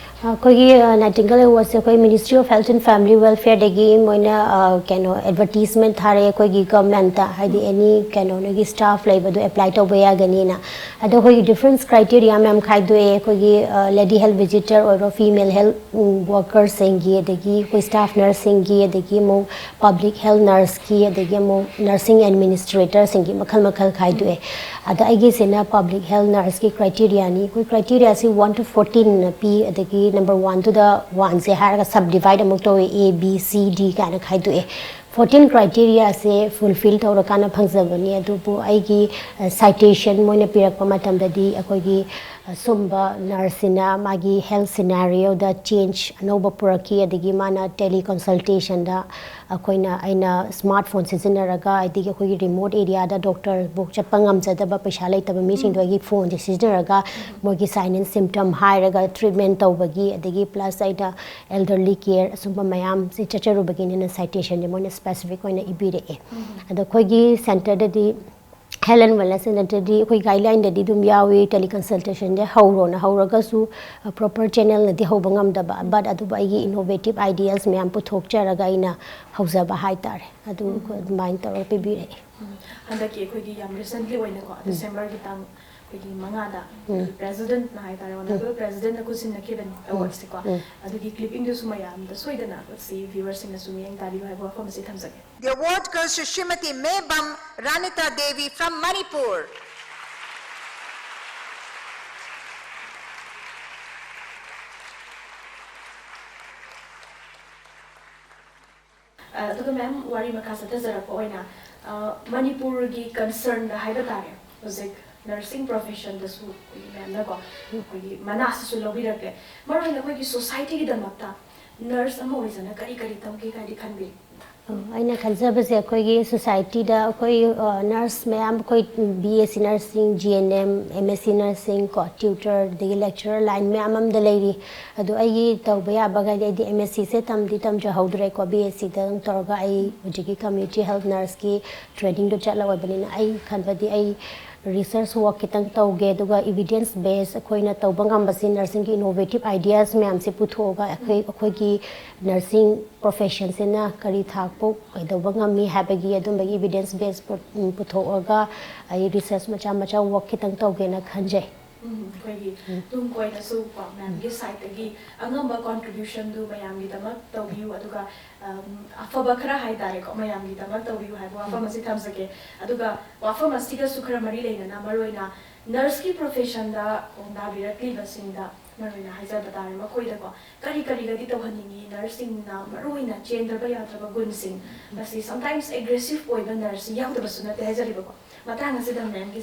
ꯑꯩꯈꯣꯏꯒꯤ Nightingale Award ꯁꯦ ꯑꯩꯈꯣꯏ Ministry of Health and Family Welfare ꯗꯒꯤ ꯃꯣꯏꯅ ꯀꯩꯅꯣ advertisement ꯊꯥꯔꯛꯑꯦ ꯑꯩꯈꯣꯏꯒꯤ government ꯇ, ꯍꯥꯏꯗꯤ any ꯀꯩꯅꯣ ꯅꯣꯏꯒꯤ staff ꯂꯩꯕꯗꯣ apply ꯇꯧꯕ ꯌꯥꯒꯅꯤꯅ꯫ ꯑꯗꯣ ꯑꯩꯈꯣꯏꯒꯤ difference criteria ꯃꯌꯥꯝ ꯈꯥꯏꯗꯣꯛꯑꯦ꯫ ꯑꯩꯈꯣꯏꯒꯤ lady health visitor ꯑꯣꯏꯔꯣ, female health worker ꯁꯤꯡꯒꯤ, ꯑꯗꯒꯤ ꯑꯩꯈꯣꯏ staff nurse ꯁꯤꯡꯒꯤ, ꯑꯗꯒꯤ ꯑꯃꯨꯛ public health nurse ꯀꯤ, ꯑꯗꯒꯤ ꯑꯃꯨꯛ nursing administrator ꯁꯤꯡꯒꯤ ꯃꯈꯜ ꯃꯈꯜ ꯈꯥꯏꯗꯣꯛꯑꯦ꯫ ꯑꯗ ꯑꯩꯒꯤꯁꯤꯅ public health nurse ꯀꯤ criteria ꯅꯤ꯫ ꯑꯩꯈꯣꯏ criteria ꯁꯤ one to fourteen ꯅ ꯄꯤ, ꯑꯗꯒꯤ number one ꯗꯨꯗ one ꯁꯦ ꯍꯥꯏꯔꯒ sub divide ꯑꯃꯨꯛ ꯇꯧꯋꯦ, A, B, C, D ꯀꯥꯏꯅ ꯈꯥꯏꯗꯣꯛꯑꯦ꯫ Fourteen criteria ꯁꯦ fulfill ꯇꯧꯔꯀꯥꯟꯗ ꯐꯪꯖꯕꯅꯤ꯫ ꯑꯗꯨꯕꯨ ꯑꯩꯒꯤ citation ꯃꯣꯏꯅ ꯄꯤꯔꯛꯄ ꯃꯇꯝꯗꯗꯤ ꯑꯩꯈꯣꯏꯒꯤ ꯁꯨꯝꯕ nurse ꯁꯤꯅ ꯃꯥꯒꯤ health scenario ꯗ change ꯑꯅꯧꯕ ꯄꯨꯔꯛꯈꯤ, ꯑꯗꯒꯤ ꯃꯥꯅ tele consultation ꯗ ꯑꯩꯈꯣꯏꯅ, ꯑꯩꯅ smart phone ꯁꯤꯖꯤꯟꯅꯔꯒ, ꯑꯗꯒꯤ ꯑꯩꯈꯣꯏꯒꯤ remote area ꯗ doctor ꯕꯨꯛ ꯆꯠꯄ ꯉꯝꯖꯗꯕ, ꯄꯩꯁꯥ ꯂꯩꯇꯕ ꯃꯤꯁꯤꯡꯗꯣ ꯑꯩꯒꯤ phone ꯁꯦ ꯁꯤꯖꯤꯟꯅꯔꯒ ꯃꯣꯏꯒꯤ sign and symptom ꯍꯥꯏꯔꯒ treatment ꯇꯧꯕꯒꯤ, ꯑꯗꯒꯤ plus ꯑꯩꯅ elderly care ꯑꯁꯨꯝꯕ ꯃꯌꯥꯝꯁꯤ ꯆꯠꯆꯔꯨꯕꯒꯤꯅꯤꯅ citation ꯁꯦ ꯃꯣꯏꯅ specific ꯑꯣꯏꯅ ꯏꯕꯤꯔꯛꯑꯦ꯫ ꯑꯗꯣ ꯑꯩꯈꯣꯏꯒꯤ centre ꯗꯗꯤ health and wellness centre ꯗꯗꯤ ꯑꯩꯈꯣꯏ guideline ꯗꯗꯤ ꯑꯗꯨꯝ ꯌꯥꯎꯏ, tele consultation ꯁꯦ ꯍꯧꯔꯣꯅ ꯍꯧꯔꯒꯁꯨ proper channel ꯅꯗꯤ ꯍꯧꯕ ꯉꯝꯗꯕ, but ꯑꯗꯨꯕꯨ ꯑꯩꯒꯤ innovative ideas ꯃꯌꯥꯝ ꯄꯨꯊꯣꯛꯆꯔꯒ ꯑꯩꯅ ꯍꯧꯖꯕ ꯍꯥꯏꯇꯥꯔꯦ꯫ ꯑꯗꯨ ꯑꯗꯨꯃꯥꯏꯅ ꯇꯧꯔꯒ ꯄꯤꯕꯤꯔꯛꯑꯦ꯫ ꯍꯟꯗꯛꯀꯤ ꯑꯩꯈꯣꯏꯒꯤ ꯌꯥꯝ recently ꯑꯣꯏꯅꯀꯣ, Decemberꯒꯤ ꯇꯥꯡ ꯑꯩꯈꯣꯏꯒꯤ ꯃꯉꯥꯗ Presidentꯅ ꯍꯥꯏꯇꯥꯔꯦ, Honourable Presidentꯅ ꯈꯨꯠꯁꯤꯟꯅꯈꯤꯕꯅꯤ awardꯁꯦꯀꯣ꯫ ꯑꯗꯨꯒꯤ clippingꯗꯨꯁꯨ ꯃꯌꯥꯝꯗ ꯁꯣꯏꯗꯅ ꯁꯤ viewerꯁꯤꯡꯅꯁꯨ ꯃꯤꯠꯌꯦꯡ ꯇꯥꯕꯤꯌꯨ ꯍꯥꯏꯕ ꯋꯥꯐꯝ ꯑꯁꯤ ꯊꯝꯖꯒꯦ꯫ The award goes to Shrimati Mebam Ranita Devi from Manipur. ꯑꯗꯨꯒ ma'am, ꯋꯥꯔꯤ ꯃꯈꯥ ꯆꯠꯊꯖꯔꯛꯄ ꯑꯣꯏꯅ, ꯑ, ꯃꯅꯤꯄꯨꯔꯒꯤ concernꯗ ꯍꯥꯏꯕ ꯇꯥꯔꯦ, ꯍꯧꯖꯤꯛ nursing professionꯗꯁꯨ ꯑꯩꯈꯣꯏꯒꯤ ma'amꯅꯀꯣ, ꯑꯩꯈꯣꯏꯒꯤ ꯃꯅꯥꯁꯤꯁꯨ ꯂꯧꯕꯤꯔꯛꯂꯦ꯫ ꯃꯔꯨꯑꯣꯏꯅ ꯑꯩꯈꯣꯏꯒꯤ societyꯒꯤꯗꯃꯛꯇ nurse ꯑꯃ ꯑꯣꯏꯖꯅ ꯀꯔꯤ ꯀꯔꯤ ꯇꯧꯒꯦ ꯀꯥꯏꯗꯤ ꯈꯟꯕꯤꯔꯤ? ꯑꯣ, ꯑꯩꯅ ꯈꯟꯖꯕꯁꯦ, ꯑꯩꯈꯣꯏꯒꯤ societyꯗ ꯑꯩꯈꯣꯏ, ꯑ, nurse ꯃꯌꯥꯝ, ꯑꯩꯈꯣꯏ B S C nursing, G N M, M S C nursing ꯀꯣ, tutor, ꯑꯗꯒꯤ lecturer line ꯃꯌꯥꯝ ꯑꯃꯗ ꯂꯩꯔꯤ꯫ ꯑꯗꯣ ꯑꯩꯒꯤ ꯇꯧꯕ ꯌꯥꯕꯈꯩꯗꯤ, ꯑꯩꯗꯤ M S Cꯁꯦ ꯇꯝꯗꯤ ꯇꯝꯖꯍꯧꯗ꯭ꯔꯦꯀꯣ, B S Cꯗꯪ ꯇꯧꯔꯒ ꯑꯩ ꯍꯧꯖꯤꯛꯀꯤ community health nurseꯀꯤ trainingꯗꯣ ꯆꯠꯂꯛꯑꯣꯏꯕꯅꯤꯅ, ꯑꯩ ꯈꯟꯕꯗꯤ ꯑꯩ research work ꯈꯤꯇꯪ ꯇꯧꯒꯦ, ꯑꯗꯨꯒ evidence base ꯑꯩꯈꯣꯏꯅ ꯇꯧꯕ ꯉꯝꯕꯁꯤ, nursingꯒꯤ innovative ideas ꯃꯌꯥꯝꯁꯦ ꯄꯨꯊꯣꯛꯑꯒ ꯑꯩꯈꯣꯏ, ꯑꯩꯈꯣꯏꯒꯤ nursing professionꯁꯤꯅ ꯀꯔꯤ ꯊꯥꯛꯄꯨ ꯀꯩꯗꯧꯕ ꯉꯝꯃꯤ ꯍꯥꯏꯕꯒꯤ ꯑꯗꯨꯝꯕꯒꯤ evidence base ꯄꯨ-, ꯎꯝ, ꯄꯨꯊꯣꯛꯑꯒ ꯑꯩ research ꯃꯆꯥ ꯃꯆꯥ work ꯈꯤꯇꯪ ꯇꯧꯒꯦꯅ ꯈꯟꯖꯩ꯫ ꯎꯝ, ꯑꯩꯈꯣꯏꯒꯤ ꯇꯨꯡ ꯀꯣꯏꯅꯁꯨ ꯀꯣ, ma'amꯒꯤ sideꯇꯒꯤ ꯑꯉꯝꯕ contributionꯗꯨ ꯃꯌꯥꯝꯒꯤꯗꯃꯛ ꯇꯧꯕꯤꯌꯨ, ꯑꯗꯨꯒ, ꯑꯝ, ꯑꯐꯕ ꯈꯔ ꯍꯥꯏꯇꯥꯔꯦꯀꯣ, ꯃꯌꯥꯝꯒꯤꯗꯃꯛ ꯇꯧꯕꯤꯌꯨ ꯍꯥꯏꯕ ꯋꯥꯐꯝ ꯑꯁꯤ ꯊꯝꯖꯒꯦ꯫ ꯑꯗꯨꯒ ꯋꯥꯐꯝ ꯑꯁꯤꯒꯁꯨ ꯈꯔ ꯃꯔꯤ ꯂꯩꯅꯅ, ꯃꯔꯨꯑꯣꯏꯅ nurseꯀꯤ professionꯗ ꯈꯣꯡꯗꯥꯕꯤꯔꯛꯂꯤꯕꯁꯤꯡꯗ ꯃꯔꯨꯑꯣꯏꯅ ꯍꯥꯏꯖꯕ ꯇꯥꯔꯦ, ꯃꯈꯣꯏꯗꯀꯣ ꯀꯔꯤ ꯀꯔꯤꯒꯗꯤ ꯇꯧꯍꯟꯅꯤꯡꯉꯤ? Nurseꯁꯤꯡꯅ ꯃꯔꯨꯑꯣꯏꯅ ꯆꯦꯟꯗ꯭ꯔꯕ ꯌꯥꯗ꯭ꯔꯕ ꯒꯨꯟꯁꯤꯡ, ꯃꯁꯤ sometimes aggressive ꯑꯣꯏꯕ nurse ꯌꯥꯎꯗꯕꯁꯨ ꯅꯠꯇꯦ ꯍꯥꯏꯖꯔꯤꯕꯀꯣ꯫ ꯃꯇꯥꯡ ꯑꯁꯤꯗ ma'amꯒꯤ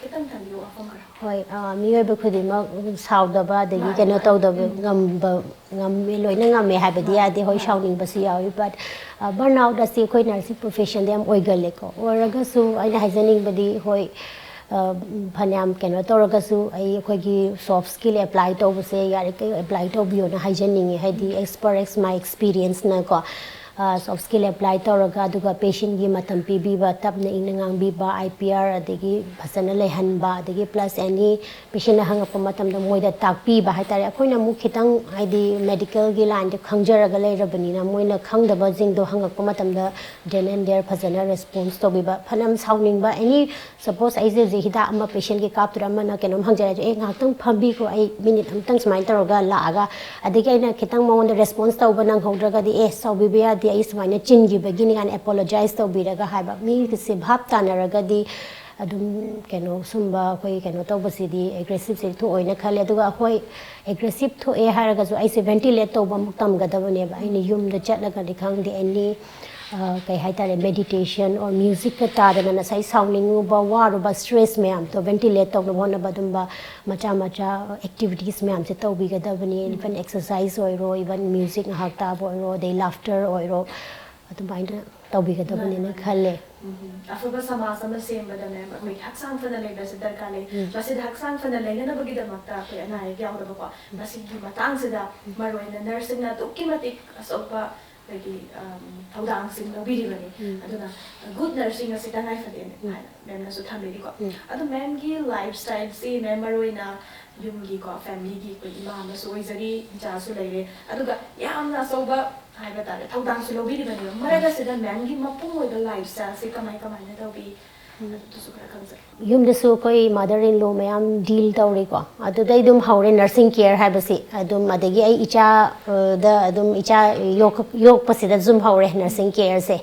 ꯈꯤꯇꯪ ꯊꯝꯕꯤꯌꯨ ꯋꯥꯐꯝ ꯈꯔ꯫ ꯍꯣꯏ, ꯑ, ꯃꯤꯑꯣꯏꯕ ꯈꯨꯗꯤꯡꯃꯛ ꯁꯥꯎꯗꯕ, ꯑꯗꯒꯤ ꯃꯥꯅꯤ, ꯀꯩꯅꯣ ꯃꯥꯅꯤ꯫ ꯇꯧꯗꯕ ꯎꯝ꯫ ꯉꯝꯕ, ꯉꯝꯃꯦ, ꯂꯣꯏꯅ ꯉꯝꯃꯦ ꯍꯥꯏꯕꯗꯤ ꯃꯥꯅꯤ, ꯌꯥꯗꯦ꯫ ꯍꯣꯏ, ꯃꯥꯅꯤ꯫ ꯁꯥꯎꯅꯤꯡꯕꯁꯨ ꯌꯥꯎꯏ, but, ꯑ, burnout ꯑꯁꯤ ꯑꯩꯈꯣꯏ nursing professionꯗ ꯌꯥꯝ ꯑꯣꯏꯒꯜꯂꯦꯀꯣ꯫ ꯑꯣꯏꯔꯒꯁꯨ ꯑꯩꯅ ꯍꯥꯏꯖꯅꯤꯡꯕꯗꯤ, ꯍꯣꯏ, ꯑ, ꯐꯅꯌꯥꯝ ꯀꯩꯅꯣ ꯇꯧꯔꯒꯁꯨ, ꯑꯩ ꯑꯩꯈꯣꯏꯒꯤ soft skill apply ꯇꯧꯕꯁꯦ ꯌꯥꯔꯤꯈꯩ apply ꯇꯧꯕꯤꯌꯣꯅ ꯍꯥꯏꯖꯅꯤꯡꯉꯤ, ꯍꯥꯏꯗꯤ as per as my experienceꯅꯀꯣ꯫ ꯁꯣꯐ ꯁ꯭ꯀꯤꯜ ꯑꯦꯄ꯭ꯂꯥꯏ ꯇꯧꯔꯒ, ꯑꯗꯨꯒ ꯄꯦꯁꯦꯟꯒꯤ ꯃꯇꯝ ꯄꯤꯕꯤꯕ, ꯇꯞꯅ ꯏꯪꯅ ꯉꯥꯡꯕꯤꯕ, ꯑꯥꯏ ꯄꯤ ꯑꯥꯔ, ꯑꯗꯒꯤ ꯐꯖꯅ ꯂꯩꯍꯟꯕ, ꯑꯗꯒꯤ ꯄ꯭ꯂꯁ ꯑꯦꯅꯤ ꯄꯦꯁꯦꯟꯅ ꯍꯪꯉꯛꯄ ꯃꯇꯝꯗ ꯃꯣꯏꯗ ꯇꯥꯛꯄꯤꯕ ꯍꯥꯏꯇꯥꯔꯦ꯫ ꯑꯩꯈꯣꯏꯅ ꯑꯃꯨꯛ ꯈꯤꯇꯪ ꯍꯥꯏꯗꯤ ꯃꯦꯗꯤꯀꯦꯜꯒꯤ ꯂꯥꯏꯟꯗ ꯈꯪꯖꯔꯒ ꯂꯩꯔꯕꯅꯤꯅ, ꯃꯣꯏꯅ ꯈꯪꯗꯕꯁꯤꯡꯗꯣ ꯍꯪꯉꯛꯄ ꯃꯇꯝꯗ then and there ꯐꯖꯅ ꯔꯦꯁꯄꯣꯟꯁ ꯇꯧꯕꯤꯕ꯫ ꯐꯅꯌꯥꯝ ꯁꯥꯎꯅꯤꯡꯕ, ꯑꯦꯅꯤ, ꯁꯄꯣꯁ ꯑꯩꯁꯦ ꯍꯧꯖꯤꯛ ꯍꯤꯗꯥꯛ ꯑꯃ ꯄꯦꯁꯦꯟꯒꯤ ꯀꯥꯞꯇꯣꯔꯦ, ꯑꯃꯅ ꯀꯩꯅꯣꯝ ꯍꯪꯖꯔꯁꯨ, "ꯑꯦ, ꯉꯥꯏꯍꯥꯛꯇꯪ ꯐꯝꯕꯤꯈꯣ, ꯑꯩ ꯃꯤꯅꯤꯠ ꯑꯃꯇꯪ ꯁꯨꯃꯥꯏꯅ ꯇꯧꯔꯒ ꯂꯥꯛꯑꯒ", ꯑꯗꯒꯤ ꯑꯩꯅ ꯈꯤꯇꯪ ꯃꯉꯣꯟꯗ ꯔꯦꯁꯄꯣꯟꯁ ꯇꯧꯕ ꯅꯪꯍꯧꯗ꯭ꯔꯒꯗꯤ, "ꯑꯦ, ꯁꯥꯎꯕꯤꯕ ꯌꯥꯗꯦ, ꯑꯩ ꯁꯨꯃꯥꯏꯅ ꯆꯤꯟꯈꯤꯕꯒꯤꯅꯤ" ꯀꯥꯏꯅ ꯑꯦꯄꯣꯂꯣꯖꯥꯏꯁ ꯇꯧꯕꯤꯔꯒ ꯍꯥꯏꯕ꯫ ꯃꯤꯒꯤꯁꯦ ꯚꯥꯞ ꯇꯥꯅꯔꯒꯗꯤ ꯑꯗꯨꯝ ꯀꯩꯅꯣ ꯁꯨꯝꯕ ꯑꯩꯈꯣꯏ ꯀꯩꯅꯣ ꯇꯧꯕꯁꯤꯗꯤ ꯑꯦꯒ꯭ꯔꯦꯁꯤꯞꯁꯦ ꯊꯣꯛꯑꯣꯏꯅ ꯈꯜꯂꯦ꯫ ꯑꯗꯨꯒ ꯑꯩꯈꯣꯏ ꯑꯦꯒ꯭ꯔꯦꯁꯤꯞ ꯊꯣꯛꯑꯦ ꯍꯥꯏꯔꯒꯁꯨ ꯑꯩꯁꯦ ꯚꯦꯟꯇꯤꯂꯦꯠ ꯇꯧꯕ ꯑꯃꯨꯛ ꯇꯝꯒꯗꯕꯅꯦꯕ꯫ ꯑꯩꯅ ꯌꯨꯝꯗ ꯆꯠꯂꯒꯗꯤ ꯈꯪꯗꯦ, ꯑꯦꯅꯤ, ꯑ, ꯀꯩ ꯍꯥꯏꯇꯥꯔꯦ, ꯃꯦꯗꯤꯇꯦꯁꯟ ꯑꯣꯔ ꯃ꯭ꯌꯨꯖꯤꯛꯀ ꯇꯥꯗꯅ ꯉꯁꯥꯏ ꯁꯥꯎꯅꯤꯡꯉꯨꯕ, ꯋꯥꯔꯨꯕ, ꯁ꯭ꯇ꯭ꯔꯦꯁ ꯃꯌꯥꯝꯗꯣ ꯚꯦꯟꯇꯤꯂꯦꯠ ꯇꯧꯅꯕ ꯍꯣꯠꯅꯕ ꯑꯗꯨꯝꯕ ꯃꯆꯥ ꯃꯆꯥ ꯑꯦꯛꯇꯤꯚꯤꯇꯤꯁ ꯃꯌꯥꯝꯁꯦ ꯇꯧꯕꯤꯒꯗꯕꯅꯤ꯫ ꯏꯚꯟ ꯑꯦꯛꯁꯔꯁꯥꯏꯁ ꯑꯣꯏꯔꯣ, ꯏꯚꯟ ꯃ꯭ꯌꯨꯖꯤꯛ ꯉꯥꯏꯍꯥꯛ ꯇꯥꯕ ꯑꯣꯏꯔꯣ, ꯑꯗꯩ ꯂꯥꯐꯇꯔ ꯑꯣꯏꯔꯣ, ꯑꯗꯨꯃꯥꯏꯅ ꯇꯧꯕꯤꯒꯗꯕꯅꯤꯅ ꯈꯜꯂꯦ꯫ ꯎꯝ, ꯑꯐꯕ ꯁꯃꯥꯖ ꯑꯃ ꯁꯦꯝꯕꯗ, ꯃꯦꯝ, ꯑꯩꯈꯣꯏ ꯍꯛꯆꯥꯡ ꯐꯅ ꯂꯩꯕꯁꯦ ꯗꯔꯀꯥꯔ ꯂꯩ꯫ ꯃꯁꯤꯗ ꯍꯛꯆꯥꯡ ꯐꯅ ꯂꯩꯅꯅꯕꯒꯤꯗꯃꯛꯇ ꯑꯩꯈꯣꯏ ꯑꯅꯥ ꯑꯌꯦꯛ ꯌꯥꯎꯗꯕꯀꯣ, ꯃꯁꯤꯒꯤ ꯃꯇꯥꯡꯁꯤꯗ ꯃꯔꯨꯑꯣꯏꯅ ꯅꯔꯁꯁꯤꯡꯅ ꯑꯗꯨꯛꯀꯤ ꯃꯇꯤꯛ ꯑꯆꯧꯕ ꯑꯩꯈꯣꯏꯒꯤ, ꯑꯝ, ꯊꯧꯗꯥꯡꯁꯤꯡ ꯂꯧꯕꯤꯔꯤꯕꯅꯤ꯫ ꯑꯗꯨꯅ ꯒꯨꯗ ꯅꯔꯁꯤꯡ ꯑꯁꯤ ꯇꯉꯥꯏ ꯐꯗꯦꯅ ꯍꯥꯏꯅ ꯃꯦꯝꯅꯁꯨ ꯊꯝꯕꯤꯔꯤꯀꯣ꯫ ꯑꯗꯣ ꯃꯦꯝꯒꯤ ꯂꯥꯏꯐ ꯁ꯭ꯇꯥꯏꯜꯁꯤ, ꯃꯦꯝ, ꯃꯔꯨꯑꯣꯏꯅ ꯌꯨꯝꯒꯤꯀꯣ, ꯐꯦꯃꯤꯂꯤꯒꯤ ꯑꯩꯈꯣꯏ ꯏꯃꯥ ꯑꯃꯁꯨ ꯑꯣꯏꯖꯔꯤ, ꯏꯆꯥꯁꯨ ꯂꯩꯔꯦ, ꯑꯗꯨꯒ ꯌꯥꯝꯅ ꯑꯆꯧꯕ ꯍꯥꯏꯕ ꯇꯥꯔꯦ, ꯊꯧꯗꯥꯡꯁꯨ ꯂꯧꯕꯤꯔꯤꯕꯅꯦꯕ꯫ ꯃꯔꯛ ꯑꯁꯤꯗ ꯃꯦꯝꯒꯤ ꯃꯄꯨꯡ ꯑꯣꯏꯕ ꯂꯥꯏꯐ ꯁ꯭ꯇꯥꯏꯜꯁꯦ ꯀꯃꯥꯏ ꯀꯃꯥꯏꯅ ꯇꯧꯕꯤ? ꯑꯗꯨꯁꯨ ꯈꯔ ꯈꯪꯖꯩ꯫ ꯌꯨꯝꯗꯁꯨ ꯑꯩꯈꯣꯏ ꯃꯥꯗꯔ ꯏꯟ ꯂꯣ ꯃꯌꯥꯝ ꯗꯤꯜ ꯇꯧꯔꯤꯀꯣ꯫ ꯑꯗꯨꯗꯩ ꯑꯗꯨꯝ ꯍꯧꯔꯦ, ꯅꯔꯁꯤꯡ ꯀꯦꯌꯔ ꯍꯥꯏꯕꯁꯤ꯫ ꯑꯗꯨꯝ ꯑꯗꯒꯤ ꯑꯩ ꯏꯆꯥ, ꯑ, ꯗ ꯑꯗꯨꯝ ꯏꯆꯥ ꯌꯣꯛ-, ꯌꯣꯛꯄꯁꯤꯗ ꯑꯗꯨꯝ ꯍꯧꯔꯦ ꯅꯔꯁꯤꯡ ꯀꯦꯌꯔꯁꯦ꯫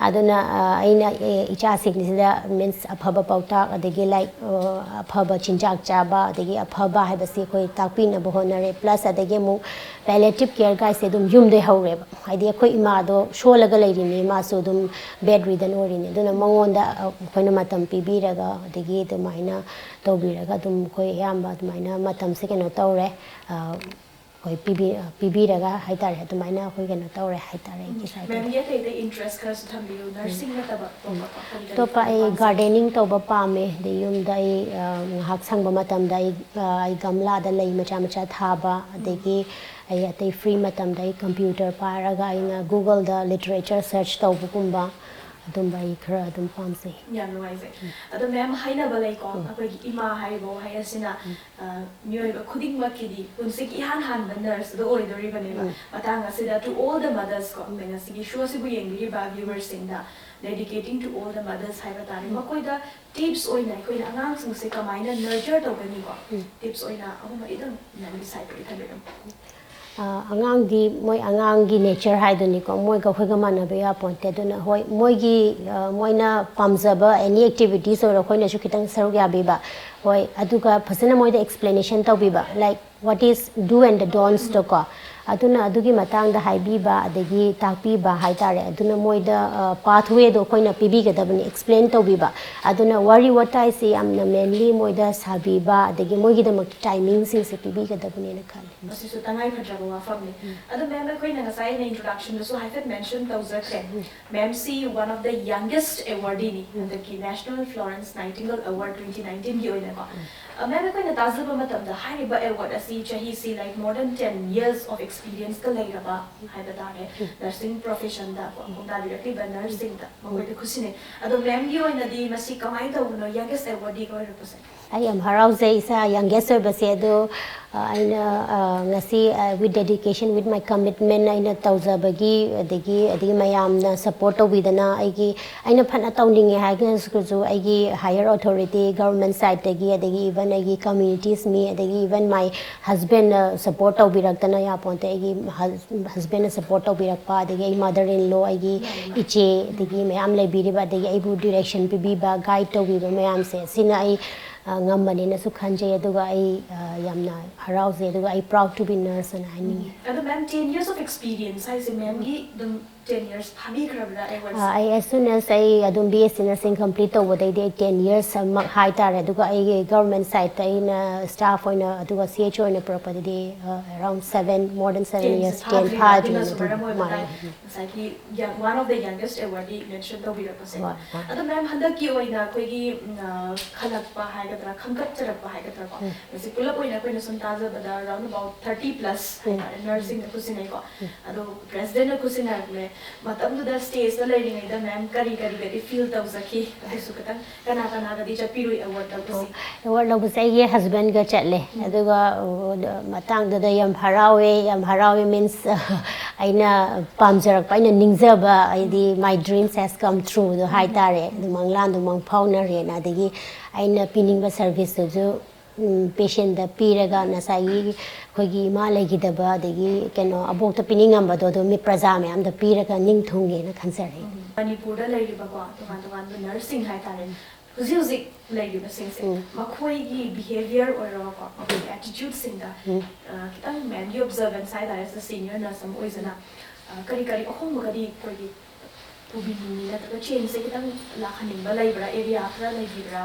ꯑꯗꯨꯅ, ꯑ, ꯑꯩꯅ, ꯑ, ꯏꯆꯥꯁꯤꯡꯁꯤꯗ, ꯃꯤꯟꯁ, ꯑꯐꯕ ꯄꯥꯎꯇꯥꯛ, ꯑꯗꯒꯤ, ꯂꯥꯏꯛ, ꯑ, ꯑꯐꯕ ꯆꯤꯟꯖꯥꯛ ꯆꯥꯕ, ꯑꯗꯒꯤ ꯑꯐꯕ ꯍꯥꯏꯕꯁꯤ ꯑꯩꯈꯣꯏ ꯇꯥꯛꯄꯤꯅꯕ ꯍꯣꯠꯅꯔꯦ꯫ ꯄ꯭ꯂꯁ ꯑꯗꯒꯤ ꯑꯃꯨꯛ ꯄꯦꯂꯦꯇꯤꯚ ꯀꯦꯌꯔ ꯒꯥꯏꯁꯦ ꯑꯗꯨꯝ ꯌꯨꯝꯗꯩ ꯍꯧꯔꯦꯕ꯫ ꯍꯥꯏꯗꯤ ꯑꯩꯈꯣꯏ ꯏꯃꯥꯗꯣ ꯁꯣꯜꯂꯒ ꯂꯩꯔꯤꯅꯤ, ꯃꯥꯁꯨ ꯑꯗꯨꯝ ꯕꯦꯗ ꯔꯤꯗꯟ ꯑꯣꯏꯔꯤꯅꯤ꯫ ꯑꯗꯨꯅ ꯃꯉꯣꯟꯗ, ꯑ, ꯑꯩꯈꯣꯏꯅ ꯃꯇꯝ ꯄꯤꯕꯤꯔꯒ, ꯑꯗꯒꯤ ꯑꯗꯨꯃꯥꯏꯅ ꯇꯧꯕꯤꯔꯒ ꯑꯗꯨꯝ ꯑꯩꯈꯣꯏ ꯑꯌꯥꯝꯕ ꯑꯗꯨꯃꯥꯏꯅ ꯃꯇꯝꯁꯦ ꯀꯩꯅꯣ ꯇꯧꯔꯦ꯫ ꯑ, ꯑꯩꯈꯣꯏ ꯄꯤꯕꯤ ꯄꯤꯕꯤꯔꯒ ꯍꯥꯏꯇꯥꯔꯦ, ꯑꯗꯨꯃꯥꯏꯅ ꯑꯩꯈꯣꯏ ꯀꯩꯅꯣ ꯇꯧꯔꯦ ꯍꯥꯏꯇꯥꯔꯦ ꯑꯩꯒꯤ ꯁꯥꯏꯠꯇꯒꯤ꯫ ꯃꯦꯝꯒꯤ ꯑꯇꯩ ꯑꯇꯩ ꯏꯟꯇꯔꯦꯁ ꯈꯔꯁꯨ ꯊꯝꯕꯤꯌꯨ, ꯅꯔꯁꯤꯡ ꯅꯠꯇꯕ ꯑꯇꯣꯞꯄ ꯀꯔꯤ ꯀꯔꯤ ꯑꯇꯣꯞꯄ ꯑꯩ ꯄꯥꯝꯖꯩ? ꯒꯥꯔꯗꯦꯅꯤꯡ ꯇꯧꯕ ꯄꯥꯝꯃꯦ, ꯑꯗꯩ ꯌꯨꯝꯗ ꯑꯩ ꯑ, ꯉꯥꯏꯍꯥꯛ ꯁꯪꯕ ꯃꯇꯝꯗ ꯑꯩ ꯑ, ꯑꯩ ꯒꯝꯂꯥꯗ ꯂꯩ ꯃꯆꯥ ꯃꯆꯥ ꯊꯥꯕ, ꯑꯗꯒꯤ ꯑꯩ ꯑꯇꯩ ꯐ꯭ꯔꯤ ꯃꯇꯝꯗ ꯑꯩ ꯀꯝꯄ꯭ꯌꯨꯇꯔ ꯄꯥꯏꯔꯒ ꯑꯩꯅ ꯒꯨꯒꯜꯗ ꯂꯤꯇꯔꯦꯆꯔ ꯁꯔꯆ ꯇꯧꯕꯒꯨꯝꯕ, ꯑꯗꯨꯝꯕ ꯑꯩ ꯈꯔ ꯑꯗꯨꯝ ꯄꯥꯝꯖꯩ꯫ ꯌꯥꯝ ꯅꯨꯡꯉꯥꯏꯖꯩ꯫ ꯑꯗꯣ ꯃꯦꯝ, ꯍꯥꯏꯅꯕ ꯂꯩꯀꯣ, ꯑꯩꯈꯣꯏꯒꯤ ꯏꯃꯥ ꯍꯥꯏꯔꯤꯕ ꯋꯥꯍꯩ ꯑꯁꯤꯅ ꯑ, ꯃꯤꯑꯣꯏꯕ ꯈꯨꯗꯤꯡꯃꯛꯀꯤꯗꯤ ꯄꯨꯟꯁꯤꯒꯤ ꯏꯍꯥꯟ ꯍꯥꯟꯕ ꯅꯔꯁ ꯑꯗꯨ ꯑꯣꯏꯗꯣꯔꯤꯕꯅꯦꯕ꯫ ꯃꯇꯥꯡ ꯑꯁꯤꯗ, to all the mothers ꯀꯣ, ꯑꯩꯈꯣꯏ ꯉꯁꯤꯒꯤ ꯁꯣ ꯑꯁꯤꯕꯨ ꯌꯦꯡꯕꯤꯔꯤꯕ ꯚ꯭ꯌꯨꯋꯔꯁꯤꯡꯗ, dedicating to all the mothers ꯍꯥꯏꯕ ꯇꯥꯔꯦ, ꯃꯈꯣꯏꯗ ꯇꯤꯞꯁ ꯑꯣꯏꯅ ꯑꯩꯈꯣꯏꯅ ꯑꯉꯥꯡꯁꯤꯡꯁꯦ ꯀꯃꯥꯏꯅ ꯅꯔꯆꯔ ꯇꯧꯒꯅꯤꯀꯣ, ꯇꯤꯞꯁ ꯑꯣꯏꯅ ꯑꯍꯨꯝ ꯃꯔꯤꯗꯪ ꯃꯦꯝꯒꯤ ꯁꯥꯏꯠꯇꯒꯤ ꯊꯝꯕꯤꯔꯝꯃꯨ꯫ ꯑ, ꯑꯉꯥꯡꯗꯤ ꯃꯣꯏ ꯑꯉꯥꯡꯒꯤ ꯅꯦꯆꯔ ꯍꯥꯏꯗꯨꯅꯤꯀꯣ, ꯃꯣꯏꯒ ꯑꯩꯈꯣꯏꯒ ꯃꯥꯟꯅꯕ ꯌꯥꯄꯣꯟꯇꯦ꯫ ꯑꯗꯨꯅ ꯍꯣꯏ, ꯃꯣꯏꯒꯤ ꯑ, ꯃꯣꯏꯅ ꯄꯥꯝꯖꯕ ꯑꯦꯅꯤ ꯑꯦꯛꯇꯤꯚꯤꯇꯤꯁ ꯑꯣꯏꯔꯣ, ꯑꯩꯈꯣꯏꯅꯁꯨ ꯈꯤꯇꯪ ꯁꯔꯨꯛ ꯌꯥꯕꯤꯕ, ꯍꯣꯏ, ꯑꯗꯨꯒ ꯐꯖꯅ ꯃꯣꯏꯗ ꯑꯦꯛꯁꯄ꯭ꯂꯦꯅꯦꯁꯟ ꯇꯧꯕꯤꯕ, like what is do and the don'ts ꯗꯣ ꯀꯣ, ꯑꯗꯨꯅ ꯑꯗꯨꯒꯤ ꯃꯇꯥꯡꯗ ꯍꯥꯏꯕꯤꯕ ꯑꯗꯒꯤ ꯇꯥꯛꯄꯤꯕ ꯍꯥꯏꯇꯥꯔꯦ꯫ ꯑꯗꯨꯅ ꯃꯣꯏꯗ ꯄꯥꯊꯋꯦꯗꯣ ꯑꯩꯈꯣꯏꯅ ꯄꯤꯕꯤꯒꯗꯕꯅꯤ, ꯑꯦꯛꯁꯄ꯭ꯂꯦꯟ ꯇꯧꯕꯤꯕ꯫ ꯑꯗꯨꯅ ꯋꯥꯔꯤ ꯋꯥꯇꯥꯏꯁꯤ ꯌꯥꯝꯅ ꯃꯦꯟꯂꯤ ꯃꯣꯏꯗ ꯁꯥꯕꯤꯕ ꯑꯗꯒꯤ ꯃꯣꯏꯒꯤꯗꯃꯛꯇ ꯇꯥꯏꯃꯤꯡꯁꯤꯡꯁꯦ ꯄꯤꯕꯤꯒꯗꯕꯅꯦꯅ ꯈꯜꯂꯤ꯫ ꯃꯁꯤꯁꯨ ꯇꯉꯥꯏ ꯐꯗ꯭ꯔꯕ ꯋꯥꯐꯝꯅꯤ꯫ ꯑꯗꯣ ꯃꯦꯝ, ꯑꯩꯈꯣꯏꯅ ꯉꯁꯥꯏ ꯑꯩꯅ ꯏꯟꯇ꯭ꯔꯣꯗꯛꯁꯟꯗꯁꯨ ꯍꯥꯏꯐꯦꯠ mention ꯇꯧꯖꯈ꯭ꯔꯦ, ꯃꯦꯝꯁꯤ one of the youngest awardee ꯅꯤ ꯍꯟꯗꯛꯀꯤ National Florence Nightingale Award twenty nineteen ꯒꯤ ꯑꯣꯏꯅꯀꯣ꯫ ꯑ, ꯃꯦꯝ, ꯑꯩꯈꯣꯏꯅ ꯇꯥꯖꯕ ꯃꯇꯝꯗ ꯍꯥꯏꯔꯤꯕ ꯑꯦꯋꯥꯔꯗ ꯑꯁꯤ ꯆꯍꯤꯁꯤ, like, more than ten years of experience ꯀ ꯂꯩꯔꯕ ꯍꯥꯏꯕ ꯇꯥꯔꯦ, ꯅꯔꯁꯤꯡ ꯄ꯭ꯔꯣꯐꯦꯁꯟꯗ ꯀꯣ, ꯈꯣꯡꯗꯥꯕꯤꯔꯛꯂꯤꯕ ꯅꯔꯁꯁꯤꯡꯗ ꯃꯈꯣꯏꯗ ꯈꯨꯠꯁꯤꯟꯅꯩ꯫ ꯑꯗꯣ ꯃꯦꯝꯒꯤ ꯑꯣꯏꯅꯗꯤ ꯃꯁꯤ ꯀꯃꯥꯏꯅ ꯇꯧꯕꯅꯣ, ꯌꯪꯒꯦꯁ ꯑꯦꯋꯥꯔꯗꯤꯒ ꯑꯣꯏꯔꯛꯄꯁꯦ? ꯑꯩ ꯌꯥꯝ ꯍꯔꯥꯎꯖꯩ ꯏꯁꯥ ꯌꯪꯒꯦꯁ ꯑꯣꯏꯕꯁꯦ꯫ ꯑꯗꯣ ꯑ, ꯑꯩꯅ ꯑ, ꯉꯁꯤ, ꯑ, with dedication, with my commitment ꯑꯩꯅ ꯇꯧꯖꯕꯒꯤ, ꯑꯗꯒꯤ ꯑꯗꯒꯤ ꯃꯌꯥꯝꯅ ꯁꯞꯄꯣꯔꯠ ꯇꯧꯕꯤꯗꯅ, ꯑꯩꯒꯤ, ꯑꯩꯅ ꯐꯅ ꯇꯧꯅꯤꯡꯉꯦ ꯍꯥꯏꯔꯒꯁꯨ ꯑꯩꯒꯤ ꯍꯥꯏꯌꯔ ꯑꯣꯊꯣꯔꯤꯇꯤ, ꯒꯚꯔꯟꯃꯦꯟ ꯁꯥꯏꯠꯇꯒꯤ, ꯑꯗꯒꯤ ꯏꯚꯟ ꯑꯩꯒꯤ ꯀꯝꯃ꯭ꯌꯨꯅꯤꯇꯤꯁ ꯃꯤ, ꯑꯗꯒꯤ ꯏꯚꯟ ꯃꯥꯏ ꯍꯁꯕꯦꯟꯅ ꯁꯞꯄꯣꯔꯠ ꯇꯧꯕꯤꯔꯛꯇꯅ ꯌꯥꯄꯣꯟꯇꯦ꯫ ꯑꯩꯒꯤ ꯍꯁꯕꯦꯟꯅ ꯁꯞꯄꯣꯔꯠ ꯇꯧꯕꯤꯔꯛꯄ, ꯑꯗꯒꯤ ꯑꯩ ꯃꯥꯗꯔ ꯏꯟ ꯂꯣ, ꯑꯩꯒꯤ ꯏꯆꯦ, ꯑꯗꯒꯤ ꯃꯌꯥꯝ ꯂꯩꯕꯤꯔꯤꯕ, ꯑꯗꯒꯤ ꯑꯩꯕꯨ ꯗꯤꯔꯦꯛꯁꯟ ꯄꯤꯕꯤꯕ, ꯒꯥꯏꯗ ꯇꯧꯕꯤꯕ ꯃꯌꯥꯝꯁꯦ, ꯁꯤꯅ ꯑꯩ ꯑ, ꯉꯝꯕꯅꯦꯅꯁꯨ ꯈꯟꯖꯩ꯫ ꯑꯗꯨꯒ ꯑꯩ ꯑ, ꯌꯥꯝꯅ ꯍꯔꯥꯎꯖꯩ꯫ ꯑꯗꯨꯒ ꯑꯩ proud to be nurse ꯑꯅ ꯍꯥꯏꯅꯤꯡꯉꯤ꯫ ꯑꯗꯣ ꯃꯦꯝ, ten years of experience ꯍꯥꯏꯁꯦ ꯃꯦꯝꯒꯤ ꯑꯗꯨꯝ ten years ꯐꯥꯕꯤꯈ꯭ꯔꯕ꯭ꯔꯥ ꯑꯦꯋꯥꯔꯗ? ꯑꯩ as soon as ꯑꯩ ꯑꯗꯨꯝ B S C nursing complete ꯇꯧꯕꯗꯩꯗꯤ ꯑꯩ ten years ꯃꯛ ꯍꯥꯏꯇꯥꯔꯦ꯫ ꯑꯗꯨꯒ ꯑꯩꯒꯤ government sideꯇ ꯑꯩꯅ staff ꯑꯣꯏꯅ ꯑꯗꯨꯒ C H O ꯑꯣꯏꯅ ꯄꯨꯔꯛꯄꯗꯗꯤ ꯑ, around seven, more than seven years, ten ꯐꯥꯗ꯭ꯔꯤꯕ, ꯐꯥꯗ꯭ꯔꯤ꯫ ꯑꯗꯨꯅꯁꯨ ꯑꯗꯨꯝ ꯃꯔꯝ ꯑꯣꯏꯕ ꯃꯥꯅꯦ꯫ ꯇꯥꯏ ꯉꯁꯥꯏꯒꯤ young, one of the youngest awardee mention ꯇꯧꯕꯤꯔꯛꯄꯁꯦ꯫ ꯍꯣꯏ, ꯍꯣꯏ꯫ ꯑꯗꯣ ꯃꯦꯝ, ꯍꯟꯗꯛꯀꯤ ꯑꯣꯏꯅ ꯑꯩꯈꯣꯏꯒꯤ ꯎꯝ, ꯑ, ꯈꯜꯂꯛꯄ ꯍꯥꯏꯒꯗ꯭ꯔꯥ, ꯈꯟꯒꯠꯆꯔꯛꯄ ꯍꯥꯏꯒꯗ꯭ꯔꯥꯀꯣ, ꯃꯁꯤ ꯄꯨꯂꯞ ꯑꯣꯏꯅ ꯑꯩꯈꯣꯏꯅ ꯁꯨꯝ ꯇꯥꯖꯕꯗ around about thirty plus ꯍꯥꯏꯇꯥꯔꯦ ꯅꯔꯁꯁꯤꯡꯅ ꯈꯨꯠꯁꯤꯟꯅꯩꯀꯣ꯫ ꯑꯗꯣ ꯄ꯭ꯔꯦꯁꯤꯗꯦꯟꯠꯅ ꯈꯨꯠꯁꯤꯟꯅꯔꯛꯂꯦ꯫ ꯃꯇꯝꯗꯨꯗ ꯁ꯭ꯇꯦꯖꯇ ꯂꯩꯔꯤꯉꯩꯗ ꯃꯦꯝ ꯀꯔꯤ ꯀꯔꯤꯒꯗꯤ ꯐꯤꯜ ꯇꯧꯖꯈꯤ? ꯑꯗꯨꯁꯨ ꯈꯤꯇꯪ, ꯀꯅꯥ ꯀꯅꯥꯒꯗꯤ ꯆꯠꯄꯤꯔꯨꯏ ꯑꯦꯋꯥꯔꯗ ꯂꯧꯕꯁꯤ? ꯑꯦꯋꯥꯔꯗ ꯂꯧꯕꯁꯦ ꯑꯩꯒꯤ ꯍꯁꯕꯦꯟꯒ ꯆꯠꯂꯦ꯫ ꯑꯗꯨꯒ ꯑ, ꯃꯇꯥꯡꯗꯨꯗ ꯌꯥꯝ ꯍꯔꯥꯎꯋꯦ꯫ ꯌꯥꯝ ꯍꯔꯥꯎꯋꯦ means ꯑꯩꯅ ꯄꯥꯝꯖꯔꯛꯄ, ꯑꯩꯅ ꯅꯤꯡꯖꯕ, ꯍꯥꯏꯗꯤ my dreams has come trueꯗꯣ ꯍꯥꯏꯇꯥꯔꯦ꯫ ꯑꯗꯨ ꯃꯪꯂꯥꯟꯗꯣ ꯃꯪꯐꯥꯎꯅꯔꯦꯅ꯫ ꯑꯗꯒꯤ ꯑꯩꯅ ꯄꯤꯅꯤꯡꯕ ꯁꯔꯚꯤꯁꯇꯨꯁꯨ ꯄꯦꯁꯦꯟꯗ ꯄꯤꯔꯒ, ꯉꯁꯥꯏꯒꯤ ꯑꯩꯈꯣꯏꯒꯤ ꯏꯃꯥ ꯂꯩꯈꯤꯗꯕ, ꯑꯗꯒꯤ ꯀꯩꯅꯣ ꯑꯕꯣꯛꯇ ꯄꯤꯅꯤꯡꯉꯝꯕꯗꯣ ꯑꯗꯨꯝ ꯃꯤ ꯄ꯭ꯔꯖꯥ ꯃꯌꯥꯝꯗ ꯄꯤꯔꯒ ꯅꯤꯡ ꯊꯨꯡꯒꯦꯅ ꯈꯟꯖꯔꯛꯏ꯫ ꯃꯅꯤꯄꯨꯔꯗ ꯂꯩꯔꯤꯕꯀꯣ ꯇꯣꯉꯥꯟ ꯇꯣꯉꯥꯟꯕ ꯅꯔꯁꯁꯤꯡ ꯍꯥꯏꯇꯥꯔꯦ, ꯍꯧꯖꯤꯛ ꯍꯧꯖꯤꯛ ꯂꯩꯔꯤꯕꯁꯤꯡꯁꯦ, ꯃꯈꯣꯏꯒꯤ ꯕꯤꯍꯦꯕꯤꯌꯔ ꯑꯣꯏꯔꯣꯀꯣ, ꯃꯈꯣꯏꯒꯤ ꯑꯦꯇꯤꯇ꯭ꯌꯨꯠꯁꯤꯡꯗ, ꯑ, ꯈꯤꯇꯪ ꯃꯦꯝꯒꯤ ꯑꯣꯕꯖꯔꯕꯦꯟꯁ ꯍꯥꯏꯇꯥꯔꯦ, as a senior nurse ꯑꯃ ꯑꯣꯏꯖꯅ, ꯑ, ꯀꯔꯤ ꯀꯔꯤ ꯑꯍꯣꯡꯕꯒꯗꯤ ꯑꯩꯈꯣꯏꯒꯤ ꯄꯨꯕꯤꯅꯤꯡꯉꯤ, ꯅꯠꯇ꯭ꯔꯒ ꯆꯦꯟꯖꯁꯦ ꯈꯤꯇꯪ ꯂꯥꯛꯍꯟꯅꯤꯡꯕ ꯂꯩꯕ꯭ꯔꯥ? ꯑꯦꯔꯤꯌꯥ ꯈꯔ ꯂꯩꯕꯤꯕ꯭ꯔꯥ?